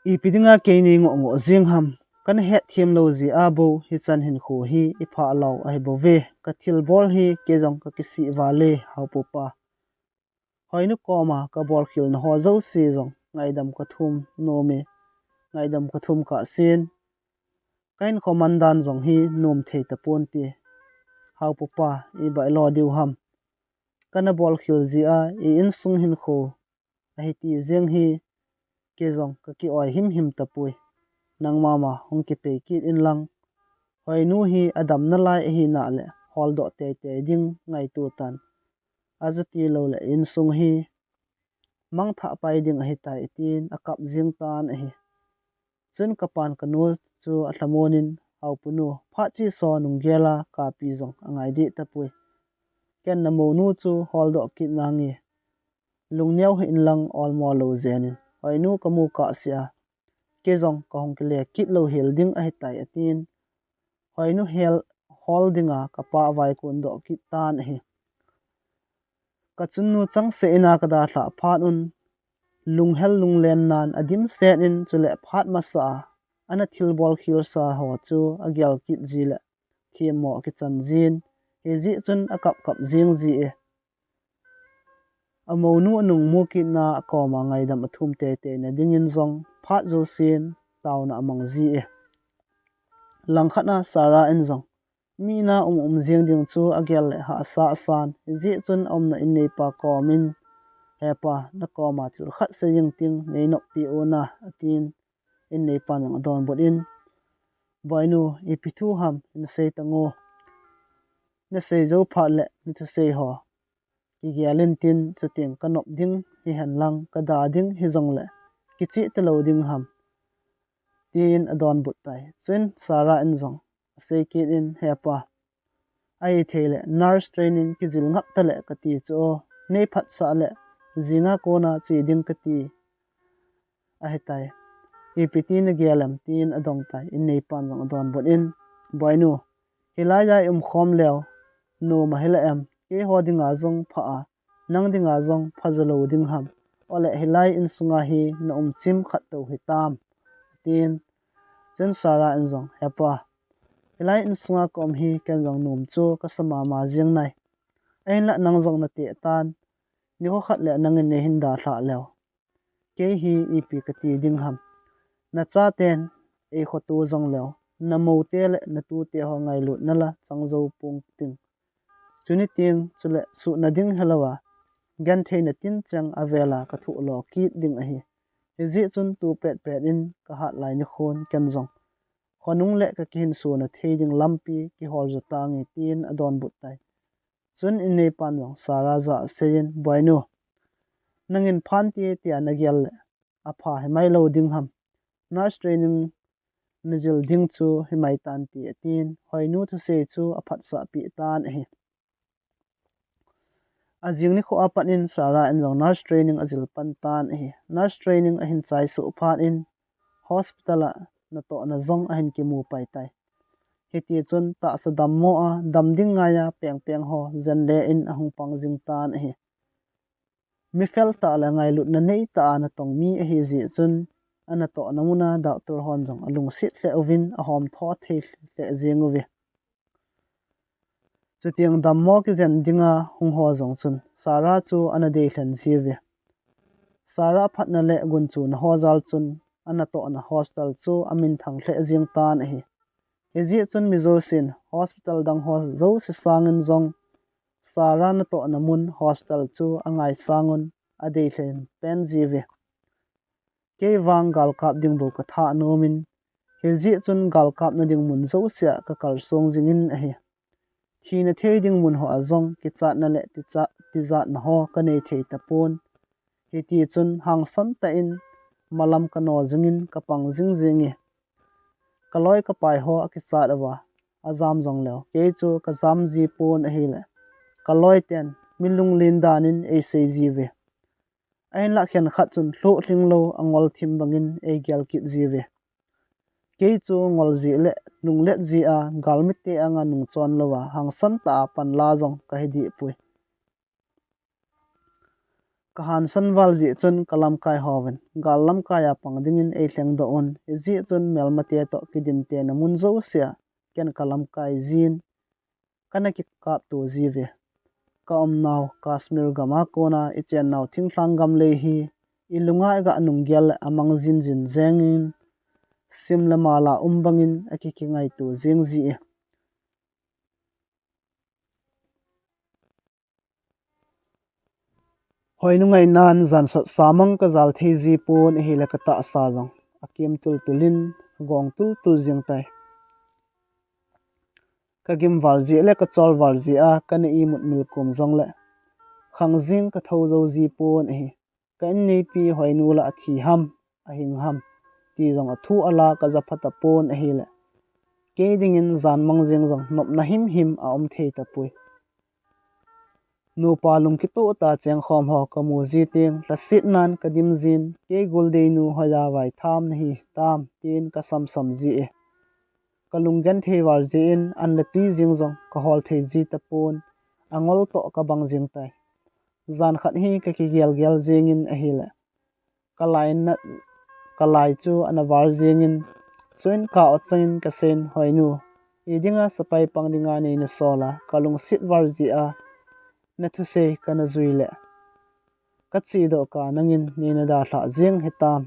ipi dinga kei nei ngoh ngoh jing ham, kana hetthem lou jeh a bou hichan hinkho hi iphah lou ahi bouve, kathilbol hi kei jong kakisih vale, Haopupa. Hoinu koma kabolkhel na ho jouse jong ngaidam kathum nome, ngaidam kathum kahsen, kahinkho mandan jong hi nom thei taponte. Haopupa, ibailo diu ham, kana bolkhel jeh a i insung hinkho ahi ti jeng hi kei jong kaki-oi himhim tapoi. Nangma ma hung kipei kit inlang, Hoinu hi adamna lai ahina le holdoh teitei ding ngaito tan, ajuti loule insung hi mangthah pai ding ahitai, tin akap jing tan ahi. Chuin kapan kanu chu alhamon in, Haopunu, phat chesa nunggel a kapi jong angai deh tapoi. Ken namounu chu holdoh kit nange, lungneo hih inlang olmo lou jen in, Hoinu kamu kahsea kei jong kahung kile kit lou hel ding ahitai, atin. Hoinu hel hol dinga kapa avai kondoh kit tan ahi. Kachunnu changseh ina kadalhah phat un, lunghel lunglen nan adimset in, chule phat masa a ana thilbol khelsa ho chu agel kit ji le themmo akichan jin, hijeh chun akap kap jing ji e. Amounu anung mu kitna akoma ngaidam athum teitei na dingin jong phat jousen taona amang ji e. Langkhat a Sarah in jong mi ina um um jing ding chu agel le hahsa asan, hijeh chun aumna inneipa komin, hepa, nakoma thil khat sei jing ting, nei noppi una, atin. Inneipan jong adonbut in, Boinu, ipi thu ham, nasei tan o. Nasei jou phat le nathusei ho kigel intin, chuteng kanop ding hihen lang, kada ding hijongle kicheh talou ding ham, tin adonbut tai. Chuin Sarah in jong asei kit in, hepa, ahithei le nurse training kijil ngap tale kati chu o, nei phatsah le jinga kona che ding kati ahitai. Ipi ti nagel em, tin adong tai. Inneipan jong adonbut in, Boinu, hilai a i umkhom leu nom ahile em, keiho dinga jong pha a, nang dinga jong phajo lou ding ham, ole hilai insunga hi naum chim khat tou hitam, tin. Chuin Sarah in jong, hepa, hilai insunga kaum hi ken jong nom chu kasa mama jing nai. Ahinla nang jong nateh tan, nikho khat le nangin neihin dalhah leu kei hi ipi kati ding ham. Nachaten eikhoto jongleu, namoute le natute ho ngailutna la chang jou pong ting. Chuni teng chule suhna ding hilouva, gentheina tincheng avela kathoh lo kit ding ahi. Hijeh chun tu petpet in kahat lai nikhon ken jong khonung le kakihinsona thei ding lampi kihol jo tange, tin adonbut tai. Chun inneipan jong Sarah jah a aseiyin, Boinu, nangin phan titia nagel le apha himai lou ding ham. Nurse training najil ding chu himai tante, atin. Hoinu thusei chu aphatsah peh tan ahi. Ajing nikho apat in Sarah in jong nurse training ajil pan tan ahi. Nurse training ahin chai soh phat in hospital a natohna jong ahin kimu pai tai. Hiti chun tahsa dammo a dam ding ngaia pengpeng ho jen le in ahung pang jing tan ahi. Mi fel tah le ngailutna nei tah a natong mi ahi jeh chun, anatohna muna doctor hon jong alungset lheh uvin ahom tho thei lheh jeng uve. Chutiang dammo kijen dinga hung ho jong chun Sarah chu ana dei lhen jiuve. Sarah phatna le gunchuna ho jal chun anatohna hospital chu amin thang lheh jeng tan ahi. Hijeh chun mi jousen hospital dang ho jouse sangin jong Sarah natohna mun hospital chu angaisang un adei lhen pen jiuve. Kei vang galkap ding bou kathah nomin, hijeh chun galkapna ding mun jousea kakal song jingin ahi. Thina thei ding mun hoa jong kichatna le ticha-, tijatna ho kanei thei tapon. Hiti chun hangsan tah in malam kano jingin kapang jing jenge. Kaloi kapai ho akichat uva, ajam jong leu kei chu kajam ji pon ahile, kaloi ten mi lunglen dan in eisei jiuve. Ahinlah khenkhat chun lhoh lhing lou angol thim bangin eigel kit jiuve. Kei chu ngol jeh le lunglet jeh a galmite anga nungchon louva hangsan tah a panla jong kahi deh poi. Kahangsan val jeh chun kalamkai hovin gal lamkai a pang dingin eilhengdoh un, hijeh chun melmate toh kidintena mun jousea ken kalamkai jin, kana kikapto jiuve. Kaumnau Kashmir gama kona ichennau thinglhang gam lei hi ilunga iga nunggel le amang jinjin jengin, sim le mal a um bangin akikingaito jeng jie. Hoinu ngainan jansot samang kajal thei ji pon ahile katahsa jong akem tultul in agong tultul jeng tai. Kagim val jeh le kachol val jeh a kana imut milkom jongle khang jing kathou jou ji pon ahi. Ka inneipi Hoinu la athi ham, ahing ham ti jong athu ala kajapha tapon ahile, kei dingin janmang jeng jong nopna himhim aum thei tapoi. Nupa lungkitoh tah chengkhom ho kamu ji teng lhasetnan kadim jin, kei goldeinu hoiya vaitham nahi tam tin kasamsam jie. Kalunggenthei val jeh in an le tui jeng jong kahol thei ji tapon, angol toh kabang jeng tai. Jan khat hi kakigelgel jengin ahile, kalaina, kalai chu ana val jengin, chuin ka-ot changin kaseiyin, Hoinu, idinga sepai pang dinga neina sol a kalungset val jeh a nathusei kana jui le, kachedoh kah nangin neina dalhah jeng hitam.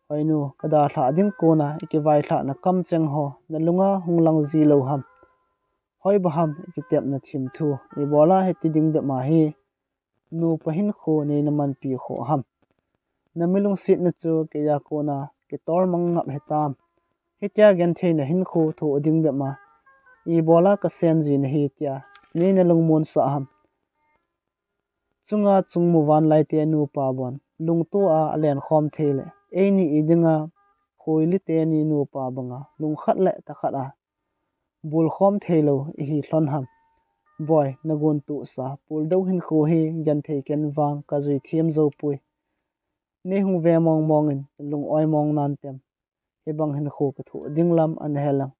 Hoinu, kadalhah ding kona ikivailhahna kamcheng ho nalunga hung lang ji lou ham? Hoiba ham ikitepna themthu? Ibola hiti ding bep ma hi nupa hinkho neina manpi khoh ham? Namilungsetna chu keiya kona kitolmang ngap hitam? Hitia gentheina hinkho thoh ding bep ma ibola kasen ji nahi tia neina lungmonsah ham? Chunga chungmu vanlaite nupa bon lungto a alenkhom thei le, eini idinga khoili teni nupa banga lungkhat le thakhat a bulkhom theilou ihi lhon ham? Boi, nagontohsa puldou hinkho hi genthei ken vang kajui them joupoi. Neihung ve mongmong in lung-oi mong nantem. Hibang hinkho kathoh ding lam ana helang,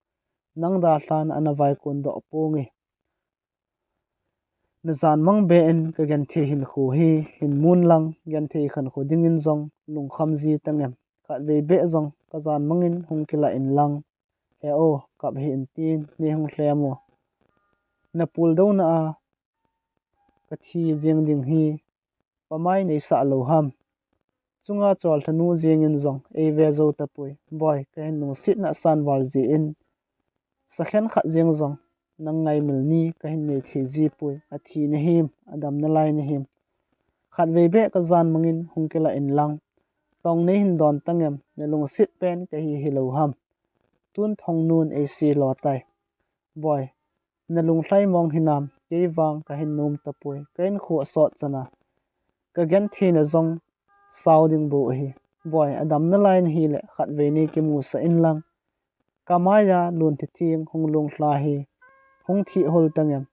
nang dalhan ana vaikon doh ponge. Najanmang be in kagenthei hinkho hi hinmun lang, genthei khankho dingin jong lungkham ji tangem? Khatvei beh jong kajanmangin hung kilah inlang, he o, kap hih in tin neihung lhem o. Napuldouna a kathi jeng ding hi pamai neisah lou ham? Chunga cholthanu jengin jong eive jou tapoi. Boi, kahin lungsetna asan val jeh in sakhen khat jeng jong nang ngaimil ni kahin nei thei jipoi. Athi nahim, adamna lai nahim? Khatvei beh kajanmangin hung kilah inlang, tong neihin don tangem? Nalungset pen kahi hilou ham? Tun thongnun eise lo tai. Boi, nalunglhai mong hinam? Kei vang kahin nom tapoi, kahinkho asot chana kagentheina jong sao ding bou ahi. Boi, adamna lai nahile khatvei neikimusah inlang, kamaiya lungthim theng hung lunglha hi hung thehhul tangem?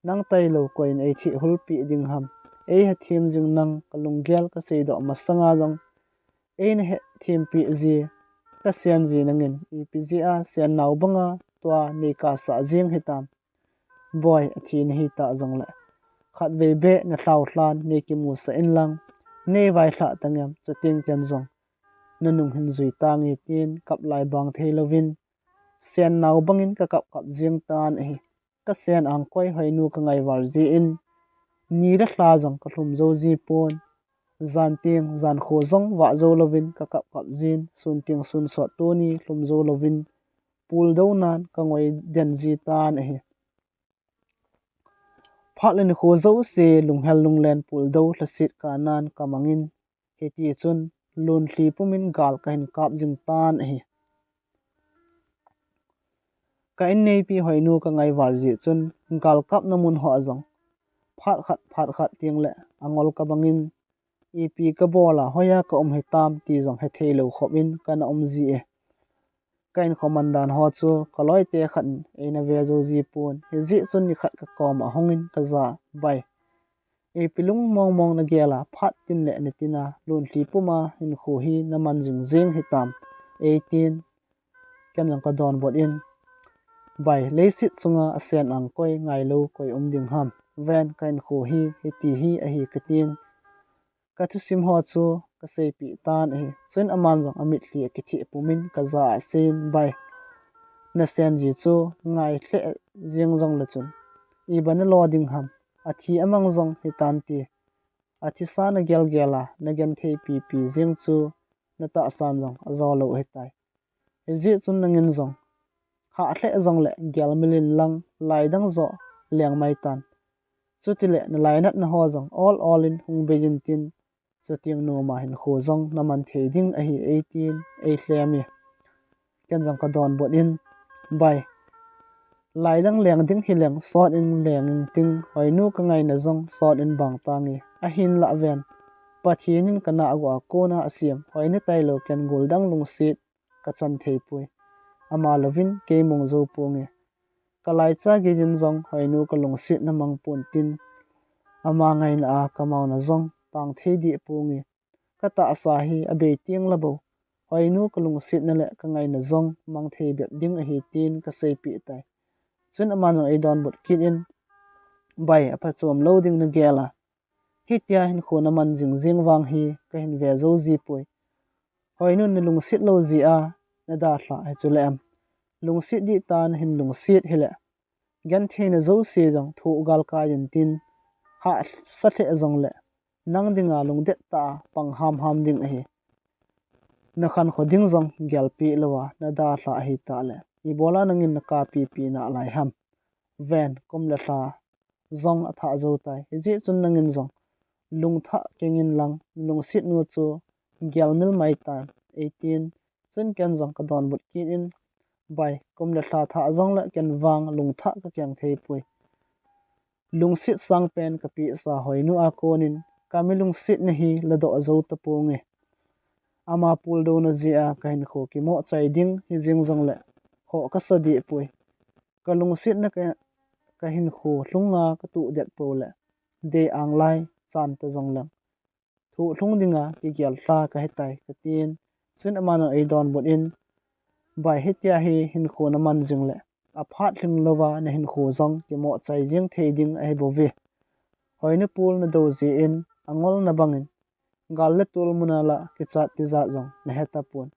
Nang tailou koiin eithehhulpeh ding ham? Eihethem jing nang kalunggel kaseidoh masanga jong eina hetthempeh ji, kasen ji nangin ipi jeh a sennau banga tua nei kasah jeng hitam. Boi, athi nahi ta jongle, khatvei beh na lhau lhan nei kimusah in lang, nei vailhah tangem, chuting ten jong nanung hin jui tange, tin kap lai bang thei louvin, sen nau bangin ka kap kap jeng tan ahi. Ka sen angkoi Hoinu ka ngaival jeh in, ni le lha jong ka lhum jou ji pon. Jan teng jan kho jong vah jou louvin ka kap kap jin, sun teng sun sot tuni lhum jou louvin, puldou nan ka ngoi den ji tan ahi. Phat le nikho jouse lunghel lunglen puldou lhasit kanan ka mangin, hiti chun lunlhi pumin gal ka hin kap jing tan ahi. Ka inneipi Hoinu ka ngaival jeh chun gal kapna mun ho jong phat khat phat khat teng le angol ka bangin, ipi ka bol a hoiya ka um hitam ti jong hethei lou khop in kana um ji e. Ka inkho man dan ho chu ka loite khat in eina ve jou ji pon, hijeh chun nikhat ka koma hungin ka ja, Bai, ipi lung mong mong na gel a, phat tin le nitin a lunlhi puma hinkho hi na man jing jeng hitam, eitin. Ken jong ka donbut in, Bai, leiset chunga asen angkoi ngailou koi um ding ham. Ven, ka hinkho hi hiti hi ahi, ka tin. Ka thusim ho chu ka seipeh tan ahi. Chun aman jong amitlhi akitheh pumin ka ja a asen, Bai, na sen ji chu ngai lheh jeng jongle chun, iba na lo ding ham. Athi amang jong hitante. Athisa na gel gel a na genthei pipi jeng chu na tahsan jong ajo lou ahitai. Hijeh chun nangin jong hah lheh jongle gelmil in lang, lai dang joh leng mai tan. Chutile na lainatna ho jong ol ol in hung bei in tin, chuteng noma hinkho jong na man thei ding ahi, eitin, eilhem e. Ken jong ka donbut in, Bai, lai dang leng ding hileng sot in leng inting, Hoinu ka ngaina jong sot in bang tange. Ahinlah ven, Pathen in ka nahgoh a kona asem Hoinu tailou ken goldang lungset ka chan thei poi. Ama louvin kei mong jou ponge. Ka laicha geiyin jong Hoinu ka lungsetna mang pon tin, ama ngaina a ka mauna jong tang thei deh ponge. Ka tahsa hi abei teng le bou, Hoinu ka lungsetna le ka ngaina jong mang thei bep ding ahi, tin ka seipeh tai. Chun aman jong eidonbut kit in, Bai, aphachom lou ding na gel a, hitia hinkho na man jing jeng vang hi ka hin ve jou ji poi. Hoinun na lungset lou jeh a na dalhah hi chule em. Lungset dih tan, na hin lungset hile, gentheina jouse jong thoh galkai intin, hahsa lheh jongle nang dinga lungdet tah a pang hamham ding ahi. Na khankho ding jong gelpeh louva na dalhah ahitah le, ibola nangin na kapipi nalai ham. Ven, kum le lha jong athah jou tai. Hijeh chun nangin jong lungthah keng in lang, lungset nu chu gelmil mai tan, eitin. Chun ken jong ka donbut kit in, Bai, kum le lha thah jongle ken vang lungthah ka keng thei poi. Lungset sangpen ka pehsa Hoinu a konin ka mi lungsetna hi ladoh jou taponge. Ama puldouna jeh a ka hinkho kimoh chai ding hijeng jongle khoh ka sa deh poi. Ka lungsetna ka, ka hinkho lhunga ka tuh det pou le, dei anglai chan ta jongleng thoh lhung dinga kigel lha ka hitai, ka tin. Chun aman jong eidonbut in, Bai, hitia hi hinkho na man jing le, aphat lhing louva na hinkho jong kimoh chai jeng thei ding ahi bouve. Hoinu pul na dou jeh in, angolna bangin gal le tol muna la kichat tijat jong na he tapon.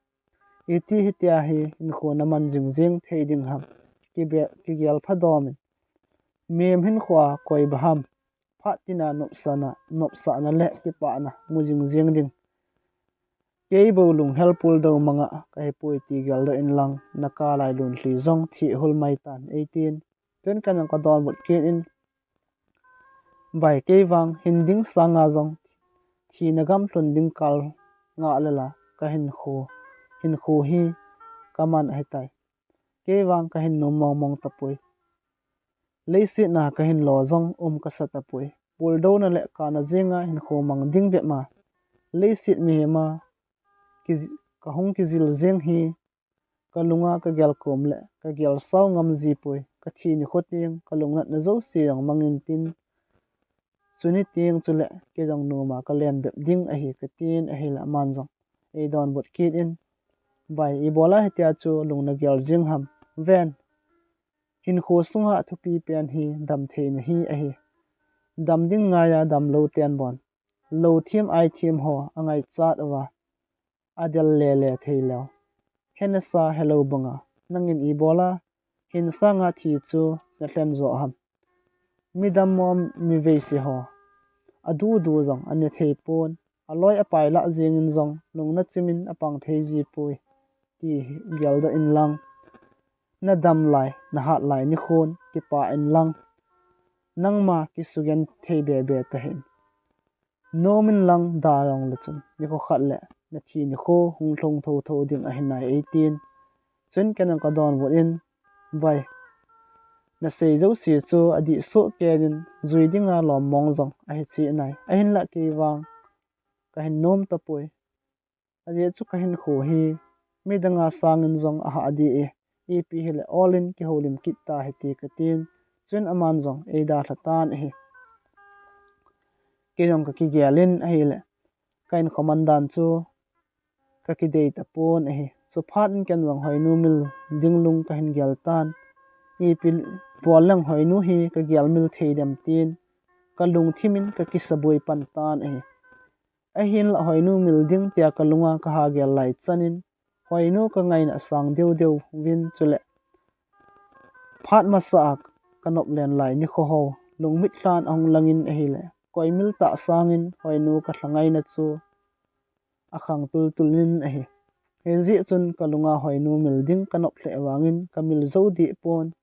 Iti hitia hi hinkho na man jing jeng thei ding ham, kibe-, kigel pha domin. Mihem hinkho a koi ba ham phat tina nopsana, nopsahna le kipahna mu jing jeng ding. Kei bou lunghel puldou manga ka hipoi ti geldoh in lang, na kalai lunlhi jong thih hul mai tan, eitin. Tun ken jong ka donbut kit in, Bai, kei vang hin ding sanga jong thina gamlhun ding kal ngah le la ka hinkho, hinkho hi ka man ahitai. Kei vang ka hin nom mong mong tapoi. Leiset na ka hin lo jong um ka sa tapoi. Puldouna le kana jenga hinkho mang ding bep ma, leiset mihem a ki-, ka hung kijil jeng hi ka lunga ka gel kom le ka gel sao ngam ji poi. Ka thi nikho teng ka lungnatna jouse jong mang intin, chuni teng chule kei jong noma ka len bep ding ahi, ka tin. Ahile aman jong eidonbut kit in, Bai, ibola hitia chu lung na gel jing ham. Ven, Hinkho sunga thupi pen hi damtheina hi ahi. Dam ding ngaia damlou ten bon, lou thim ai thim ho angaichat uva, adel lele thei leu, hena sa helou banga nangin ibola hin sanga thi chu nalhen jo ham? Midam mom mi veise ho adudu jong ane thei pon, aloi apai lah jengin jong lungna chimin apang thei jipoi, ti geldoh inlang, nadam lai, nahat lai nikhon kipah inlang, nangma kisugenthei bebe tahih in. Nomin lang dalong le chun nikho khat le nathi nikho hung lhung thotho ding ahi nai, eitin. Chun ken jong kadonbut in, Bai, nasei jouse chu adih soh kei in, jui dinga lom mong jong ahi cheh nai. Ahinlah kei vang kahin nom tapoi. Ajeh chu kahinkho hi midanga sangin jong ahah dih e, ipi hile olin kihoulim kit tahite, katin. Chun aman jong eidalha tan ahi. Kei jong kakigelin ahile, ka inkho mandan chu kakidei tapon ahi. Chuphat in ken jong Hoinu mil ding lung kahin gel tan. Ipi bol leng Hoinu hi kagel mil thei dem tin, kalungthimin kakisaboi pan tan ahi. Ahinlah Hoinu mil ding tia kalunga kaha gel lai chanin, Hoinu kangaina asang deudeuvin chule, phat masa a kanop len lai nikho ho lungmitlhan ahung langin ahile, koi mil tah sangin Hoinu kalha ngaina chu akhang tultul in ahi. Hijeh chun kalunga Hoinu mil ding kanop lheh vangin kamil jou deh pon,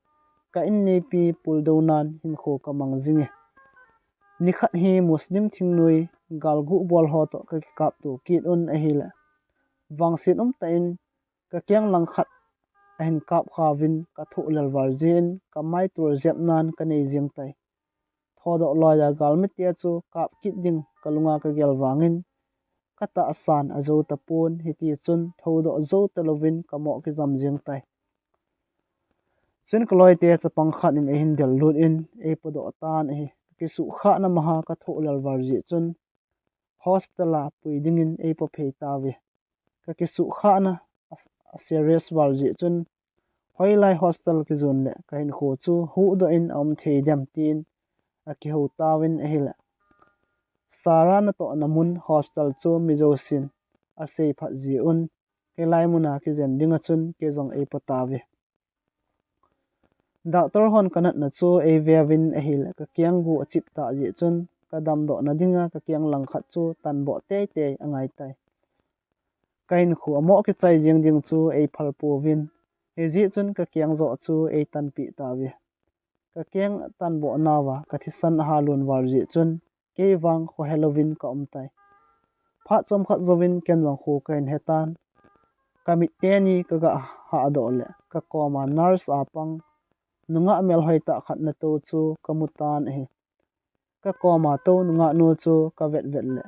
ka inneipi puldounan hinkho kamang jinge. Nikhat hi Muslim thingnoi galguh bol ho toh kakikapto kit un ahile, vangset umtah in kakeng langkhat ahin kapkhauvin, kathoh lel val jeh in kamai tol jepnan kanei jeng tai. Thodoh loiya galmite chu kap kit ding kalunga kagel vangin, katahsan ajou tapon, hitichun thoudoh jou talouvin kamoh kijam jeng tai. Chun kaloite chapang khat in eihin dellut in eipodoh tan ahi. Kisuhkhahna maha kathoh lel val jeh chun hospital a pui dingin eipophei tauve. Kakisuhkhahna a serious val jeh chun, hoilai hospital kijon le kahinkho chu huhdoh in aum thei dem tin akihou tauvin ahile, Sarah natohna mun hospital chu mi jousen aseiphat jeh un, hilai muna kijen dinga chun kei jong eipo tauve. Doctor hon kanatna chu eiveuvin ahile, kakeng gu achip tah jeh chun kadamdohna dinga kakeng langkhat chu tanboh teitei angaitai. Kahinkho amoh kichai jeng ding chu eiphal pouvin, hijeh chun kakeng joh chu eitanpeh tauve. Kakeng tanboh nauva kathisan ahalon val jeh chun, kei vang khohelouvin kaumtai. Phat chomkhat jouvin ken jong kho kahin hetan. Kamit teni kagah hahdoh le, kakoma nurse a pang nungah melhoitah khat natou chu kamutan ahi. Kakoma tou nungahnu chu kavetvet le,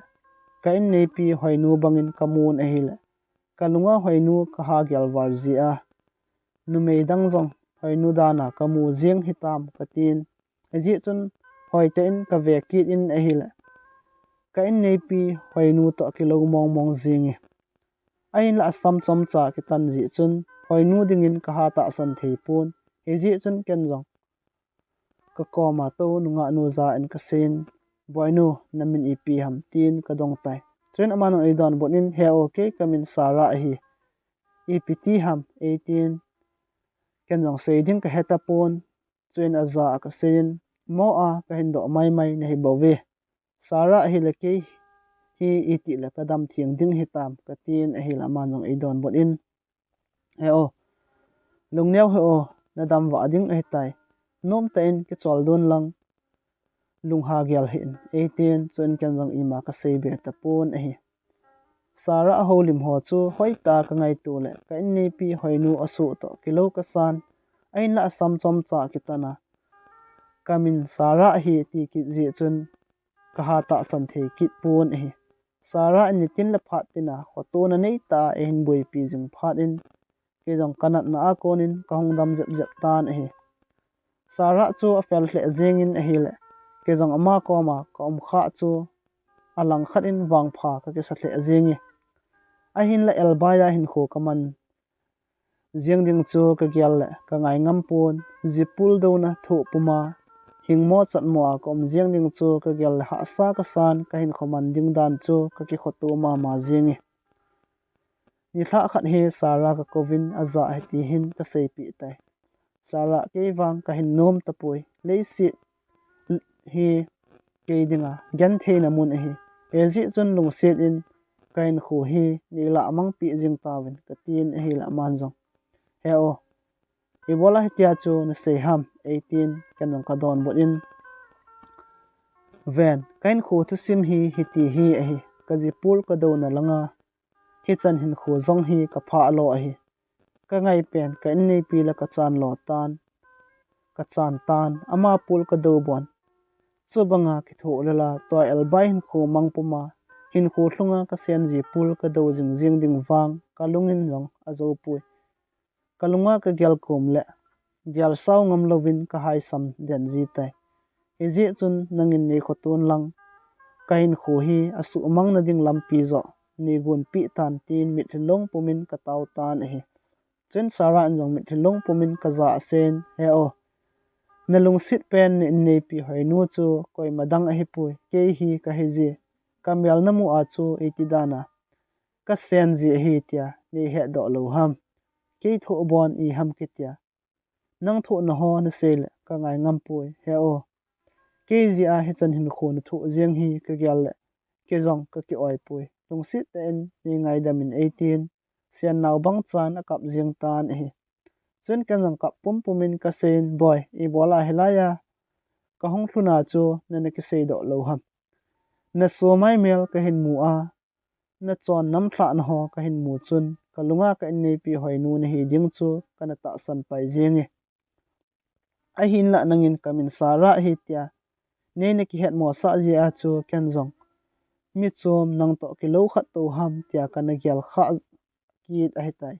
ka inneipi Hoinu bangin kamun ahile, kalunga Hoinu kaha gel val jeh a, numei dang jong Hoinu dana kamu jeng hitam katin. Hijeh chun hoitah in kave kit in ahile, ka inneipi Hoinu toh kilou mongmong jenge. Ahinlah asam chomcha kitan jeh chun Hoinu dingin kaha tahsan theipon. Hijeh chun ken jong kakoma tou nungahnu jah in kaseiyin, Boinu, namin ipi ham, tin kadongtai. Chun aman jong eidonbut in, He o, kei kamin Sarah ahi. Ipi ti ham, eitin. Ken jong sei ding kahetapon. Chuin ajah a kaseiyin, Mo a, kahindoh maimai nahi bouve. Sarah ahile kei hi itile kadam theng ding hitam, katin ahile aman jong eidonbut in, He o, lungneo hih o, nadam vah ding ahitai. Nomtah in kicholdon lang, lungha gel hih in, eitin. Chun ken jong ima kaseibe tapon ahi. Sarah ahoulim ho chu hoitah a kangaito le, ka inneipi Hoinu asoh toh kilou kasan, ahinlah asam chomcha kitan a, kamin Sarah ahi ti kit jeh chun kaha tahsan thei kit pon ahi. Sarah in nitin le phat tina khotona neitah a eihin boipi jing phat in, kei jong kanatna a konin kahung dam jepjep tan ahi. Sarah chu afel lheh jengin ahile, kei jong ama koma kaumkhah chu alangkhat in vangpha kakisa lheh jenge. Ahinlah elbai a hinkho kaman jeng ding chu kagel le kangai ngam pon, jipul douna thoh puma hingmo chatmo a kaum jeng ding chu kagel le hahsa kasan, kahinkho man ding dan chu kakikhoto mama jenge. Nilhah khat hi Sarah kakouvin ajah hitihin kaseipeh tai. Sarah, kei vang kahin nom tapoi. Leiset hi kei dinga gentheina mun ahi. Hijeh chun lungset in kahinkho hi neilah mangpeh jing tauvin katin ahile aman jong, He o, ibola hitia chu nasei ham, eitin ken jong kadonbut in, Ven, kahinkho thusim hi hiti hi ahi. Kajipul kadouna langa hichan hinkho jong hi kaphah lo ahi. Kangaipen ka inneipi la kachan lo tan, kachan tan, ama pul kadou bon. Chubanga kithoh lel a tua elbai hinkho mang puma hinkho lhunga kasen jipul kadou jing jing ding vang kalungin jong ajoupoi. Kalunga kagel kom le gelsao ngam louvin kahaisam den ji tai. Hijeh chun nangin neikhoton lang kahinkho hi asuhmang nading lampi joh neigonpeh tan, tin mitlhi long pumin katao tan ahi. Chun Sarah in jong mitlhi long pumin kajah a aseiyin, He o, nalungset pen na inneipi Hoinu chu koima dang ahipoi, kei hi kahije. Kamel namu a chu iti dan a kasen ji ahi tia neihetdoh lou ham? Kei thoh bon iham kitia? Nang thohna ho nasei le kangai ngam poi, He o. Kei jeh a hichan hinkho nathoh jeng hi kagel le kei jong kaki-oi poi. Lungset tah in neingaidam in, eitin Sian nao bangchan akap jeng tan ahi. Chun ken jong kap pumpumin kaseiyin, Boi, ibola hilai a kahung lhun a chu nana kiseidoh lou ham? Nasomai mel kahin mu a, nachon namlhahna ho kahin mu chun kalunga ka inneipi Hoinu nahi ding chu kana tahsan pai jenge. Ahinlah nangin kamin Sarah ahi tia neina kihetmosah jeh a chu ken jong michom nangtoh kilou khat tou ham tia kana gel khah kit ahitai.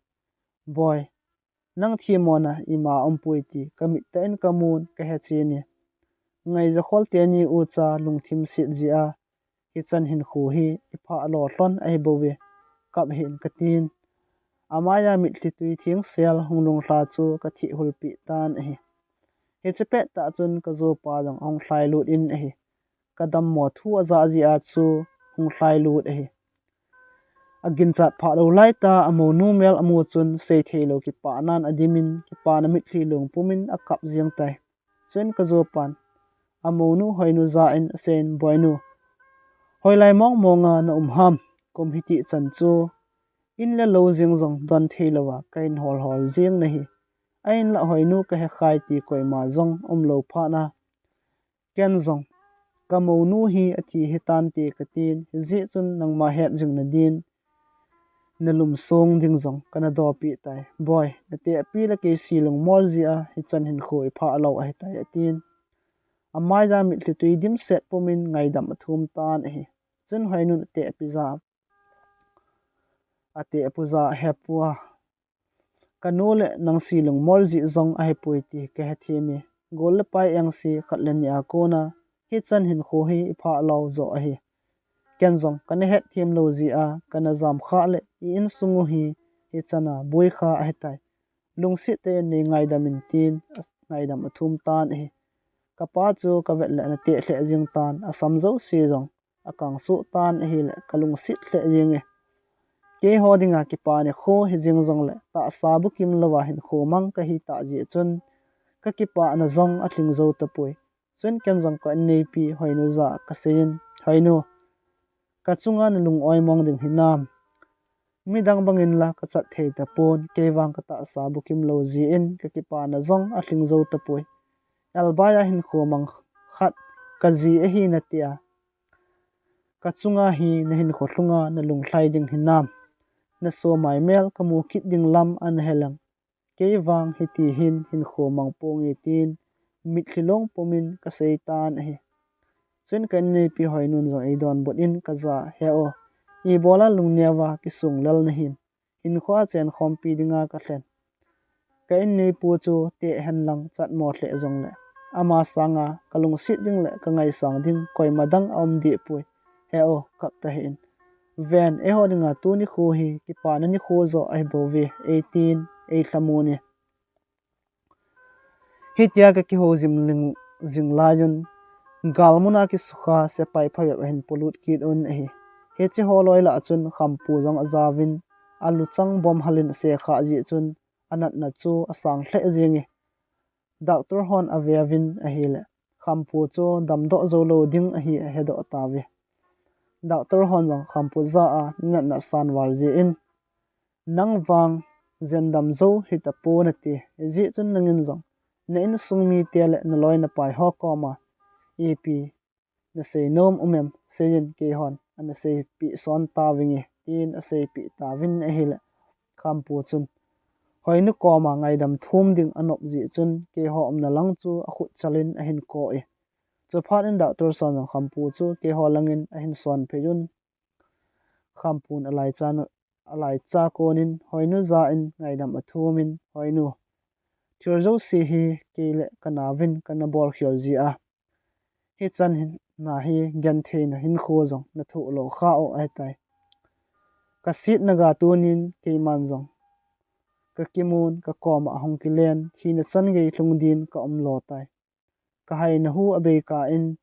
Boi, nang themmona ima aumpoi ti kamit tah in kamun kahe chene. Ngaija khol teni ucha lungthim set jeh a hichan hinkho hi iphah lo lhon ahibouve, kap hih in katin. Amaiya mitlhi twi thengsel hung lunglha chu katheh hulpeh tan ahi. Hiche pettah chun kajopa jong ahung lhailut in ahi. Kadammo thu ajah jeh a chu hung lhailut ahi. Aginchat phah lou laitah a amonu mel amu chun seithei lou kipahnan adimin, kipana mitlhi long pumin akap jeng tai. Chun kajopan amonu Hoinu jah in aseiyin, Boinu, hoilai mong monga na um ham? Kum hitih chan chu in le lou jeng jong don thei louva kahin hol hol jeng nahi. Ahinlah Hoinu kahekhai ti koima jong umlou phat a ken jong kamonu hi athi hitante katin, hijeh chun nangma het jing nadin nalum song ding jong kana dopeh tai. Boi, natehpi le kei silungmol jeh a hichan hinkho iphah lou ahitai, atin. Amaiya mitlhi twi dimset pumin ngaidam athum tan ahi. Chun Hoinun atehpi jah a, atehpu jah a, Hepu a, kanu le nang silungmol jeh jong ahipoi ti kahethem e. Gol le pai engse khat le ni a kona hichan hinkho hi iphah lou joh ahi. Ken jong kana hetthem lou jeh a kana jamkhah le i insung u hi hichan a boikha ahitai. Lungset tah in neingaidam in, tin ngaidam athum tan ahi. Kapa chu kavet le ana teh lheh jeng tan, asam jouse jong akangsoh tan ahile kalungset lheh jenge. Keiho dinga kipa nikho hijeng jongle tahsa bukim louva hinkho mang kahi tah jeh chun kakipana jong alhing jou tapoi. Chun ken jong ka inneipi Hoinu jah a kaseiyin, Hoinu, kachunga nalung oimong ding hinam? Midang bangin la kachat thei tapon, kei vang katahsa bukim lou jeh in kakipana jong alhing jou tapoi. Elbai a hinkho mang khat kaji ahi natia kachunga hi nahinkho lhunga nalunglhai ding hinam? Nasomai mel kamu kit ding lam ana heleng. Kei vang hitihin hinkho mang ponge, tin mitlhi long pumin kasei tan ahi. Chun ka inneipi Hoinun jong eidonbut in kajah a, He o, ibola lungneova kisung lel nahim? Hinkhoa chenkhompi dinga kalhen. Ka inneipu chu teh henlang chatmo lheh jongle ama sanga kalungset ding le kangaisang ding koima dang aum dehpoi. He o, kap tahih in. Ven, eiho dinga tuni kho hi kipana nikho joh ahibouve, eitin ei lhamon e. Hitia ka kihou jing lai un, galmun a kisukha sepai phabep ahin polut kit un ahi. Hiche ho loi lah chun Khampu jong ajauvin, aluchang bom halin asekhah jeh chun anatna chu asang lheh jenge. Doctor hon aveuvin ahile, Khampu chu damdoh jou lou ding ahi ahedoh tauve. Doctor hon jong Khampu jah a, natna asan val jeh in, nang vang jendam jou hitapon ati, hijeh chun nangin jong na insung mite le naloi napai ho koma ipi nasei nom um em, seiyin, keihon ana seipeh son tauvinge, tin aseipeh tauvin ahile, Khampu chun Hoinu koma ngaidam thum ding anop jeh chun keiho umna lang chu akhut chalin ahin ko e. Chuphat in Doctor son jong Khampu chu keiho langin ahin sonphei un. Khampun alaicha konin Hoinu jah in ngaidam athumin, Hoinu, thil jouse hi kei le kanaovin kana bolkhel jeh a, hichan hin nahi gentheina hinkho jong nathoh lo kha u ahitai. Kasetna ga tunin keiman jong kakimun, kakoma ahung kilen, thina chan gei lhung din kaum lo tai. Kahaina hu abei kah in,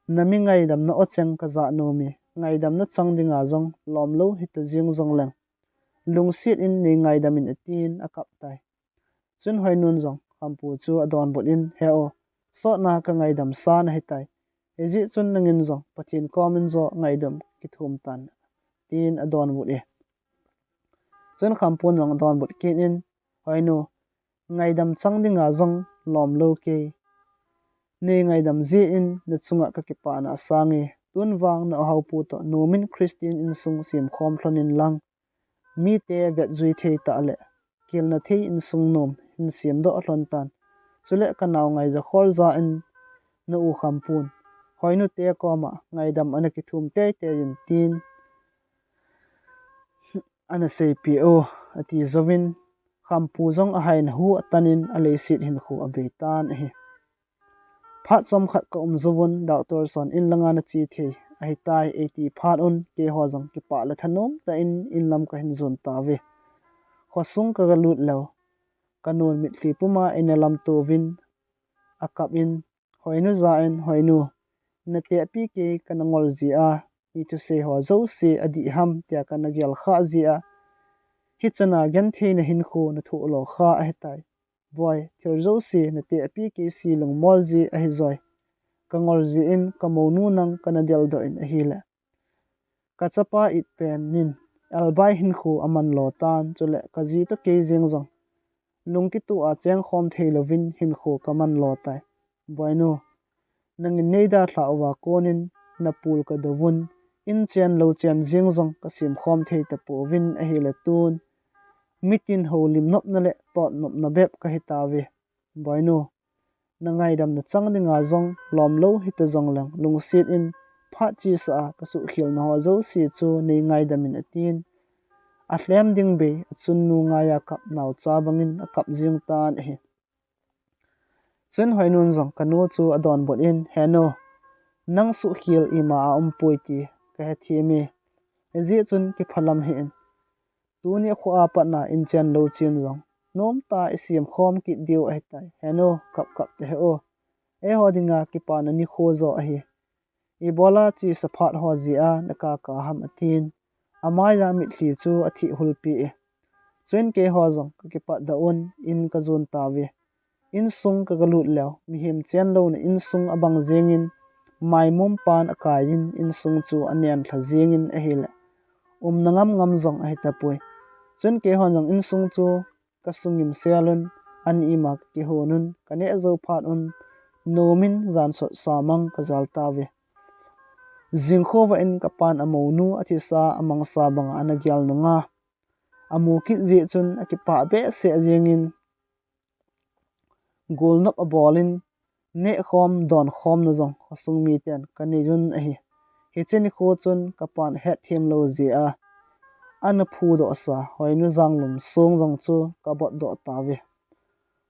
nami ngaidamna o cheng kajah nom e, ngaidamna chang dinga jong lomlou hita jeng jongleng, lungset in nei ngaidamin atin akap tai. Chun Hoinun jong Khampu chu adonbut in, He o, sotna kangaidam sa nahitai. Hijeh chun nangin jong Pathen komin joh ngaidam kithum tan, tin adonbut e. Chun Khampun jong adonbut kit in, Hoinu, ngaidam chang dinga jong lomlou kei, nei ngaidam jeh in nachunga kakipana asange. Tun vang na uhaopu toh nomin Christian insung semkhom lhon inlang, mite vetjui thei tah le kilna thei insung nom hin semdoh lhon tan. Chule kanao Ngaijakhol jah in na u Khampun Hoinute koma ngaidam ana kithum teitei in, tin ana seipeh u, ati jouvin, Khampu jong ahaina hu atanin aleiset hinkho abei tan ahi. Phat chomkhat kaum jouvun Doctor son in langa nache thei ahitai eiti phat un, keiho jong kipah le thanom tah in inlam kahin jon tauve. Khosung kagalut leu, kanun mitlhi puma eina lamto uvin akap in, Hoinu jah in, Hoinu, natehpi kei kana ngol jeh a, mi thusei ho jouse adih ham tia kana gel khah jeh a, hichana gentheina hinkho nathoh lo kha ahitai. Boi, thil jouse natehpi kei se lungmol jeh ahi joi. Kangol jeh in kamounu nang kana deldoh in ahile, kachapa itpen in elbai hinkho aman lo tan, chule kaji toh kei jeng jong lungkitoh a chengkhom theilouvin hinkho kaman lo tai. Boinu, nangin neidalhah uva konin napul kadouvun, inchen louchen jeng jong kasemkhom thei tapouvin ahile tun mitin houlim nopna le tot nopna bep kahitauve. Boinu, nangaidamna chang dinga jong lomlou hita jongleng lungset in phat chesa a kasuhkhelna ho jouse chu nei ngaidamin atin, alhem ding bei achunnu ngaiya kap naocha bangin akap jeng tan ahi. Chun Hoinun jong kanu chu adonbut in, Henu, nang suhkhel ima a umpoi ti kahethem e. Hijeh chun kiphalam hih in. Tuni khoa patna inchen louchen jong nomtah a isemkhom kit diu ahitai. Henu, kapkap tahih o. Eiho dinga kipana nikho jo ahi. Ibola chesa phat ho jeh a nakaka ham, atin, amaiya mitlhi chu athih hulpeh e. Chuin keiho jong kakipatdoh un in kajon tauve. Insung kagalut leu, mihem chenlouna insung abang jengin, maimum pan akaiyin insung chu anenlha jengin ahile, umna ngam ngam jong ahitapoi. Chun keihon jong insung chu kasungim selun, an ima kakihonun, kaneh jou phat un, nomin jansot samang kajal tauve. Jingkhovah in kapan amounu athisa amangsa banga ana gel nunga amu kit jeh chun akipah behseh jengin, golnop abolin, nehkhom donkhomna jong khosung miten kaneiyun ahi. Hiche nikho chun kapan hetthem lou jeh a ana phudohsa Hoinu janglum song jong chu kabotdoh tauve.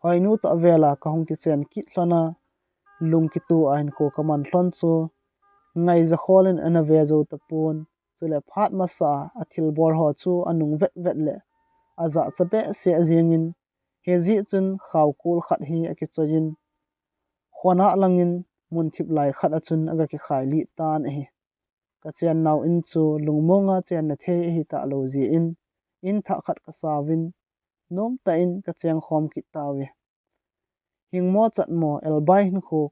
Hoinu toh avela kahung kichen kit lhona, lungkitoh a hinkho kaman lhon chu Ngaijakhol in ana ve jou tapon, chule phat masa a athilbol ho chu anung vetvet leh ajahcha behseh jengin, hijeh chun khaokol khat hi akichoiyin, khonah langin mun thip lai khat a chun aga kikhai lih tan ahi. Kachennau in chu lungmonga chenna thei ahi talou jeh in, in thah khat kasauvin, nomtah in kachengkhom kit tauve. Hingmo chatmo Elbai hinkho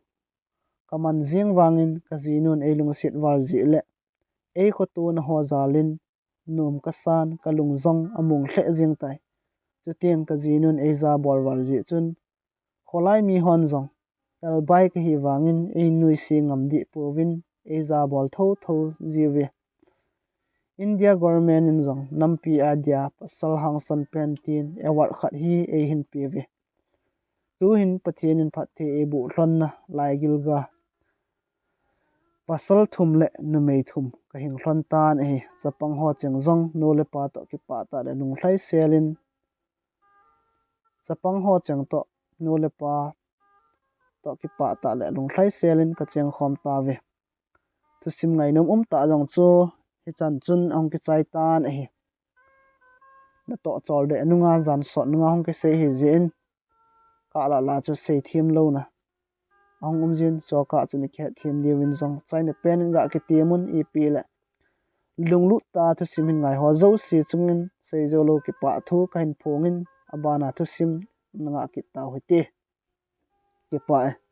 kaman jeng vangin kajinun eilungset val jeh le, eikhoto naho jalin, nom kasan, kalung jong among lheh jeng tai. Chuteng kajinun eijabol val jeh chun, kholai mihon jong, Elbai kahi vangin einuisat ngam deh pouvin, eijabol thotho jiuve. India government in jong nampi adia pasal hangsan pen tin award khat hi eihin peuve. Tuhin Pathen in phatthei eiboh lhonna laigilga, pasal thum le numei thum kahing lhon tan ahi. Chapang ho cheng jong nu le pa toh kipah tah le lunglhaiselin, chapang ho cheng toh nu le pa toh kipah tah le lunglhaiselin kachengkhom tauve. Thusim ngainom umtah jong chu hichan chun ahung kichai tan ahi. Natoh chol deh nunga, jan sot nunga hung kisei ahijeh in, kalah lah chu seithem louna ahung umjin, chukah chun ikihetthem diuvin jong chaina pen in gakitemun, ipi le lunglut tah thusim hin ngaiho jouse chungin seijoulou kipah thu kahin phongin, abana thusim nangah kit tau hite. Kipah e.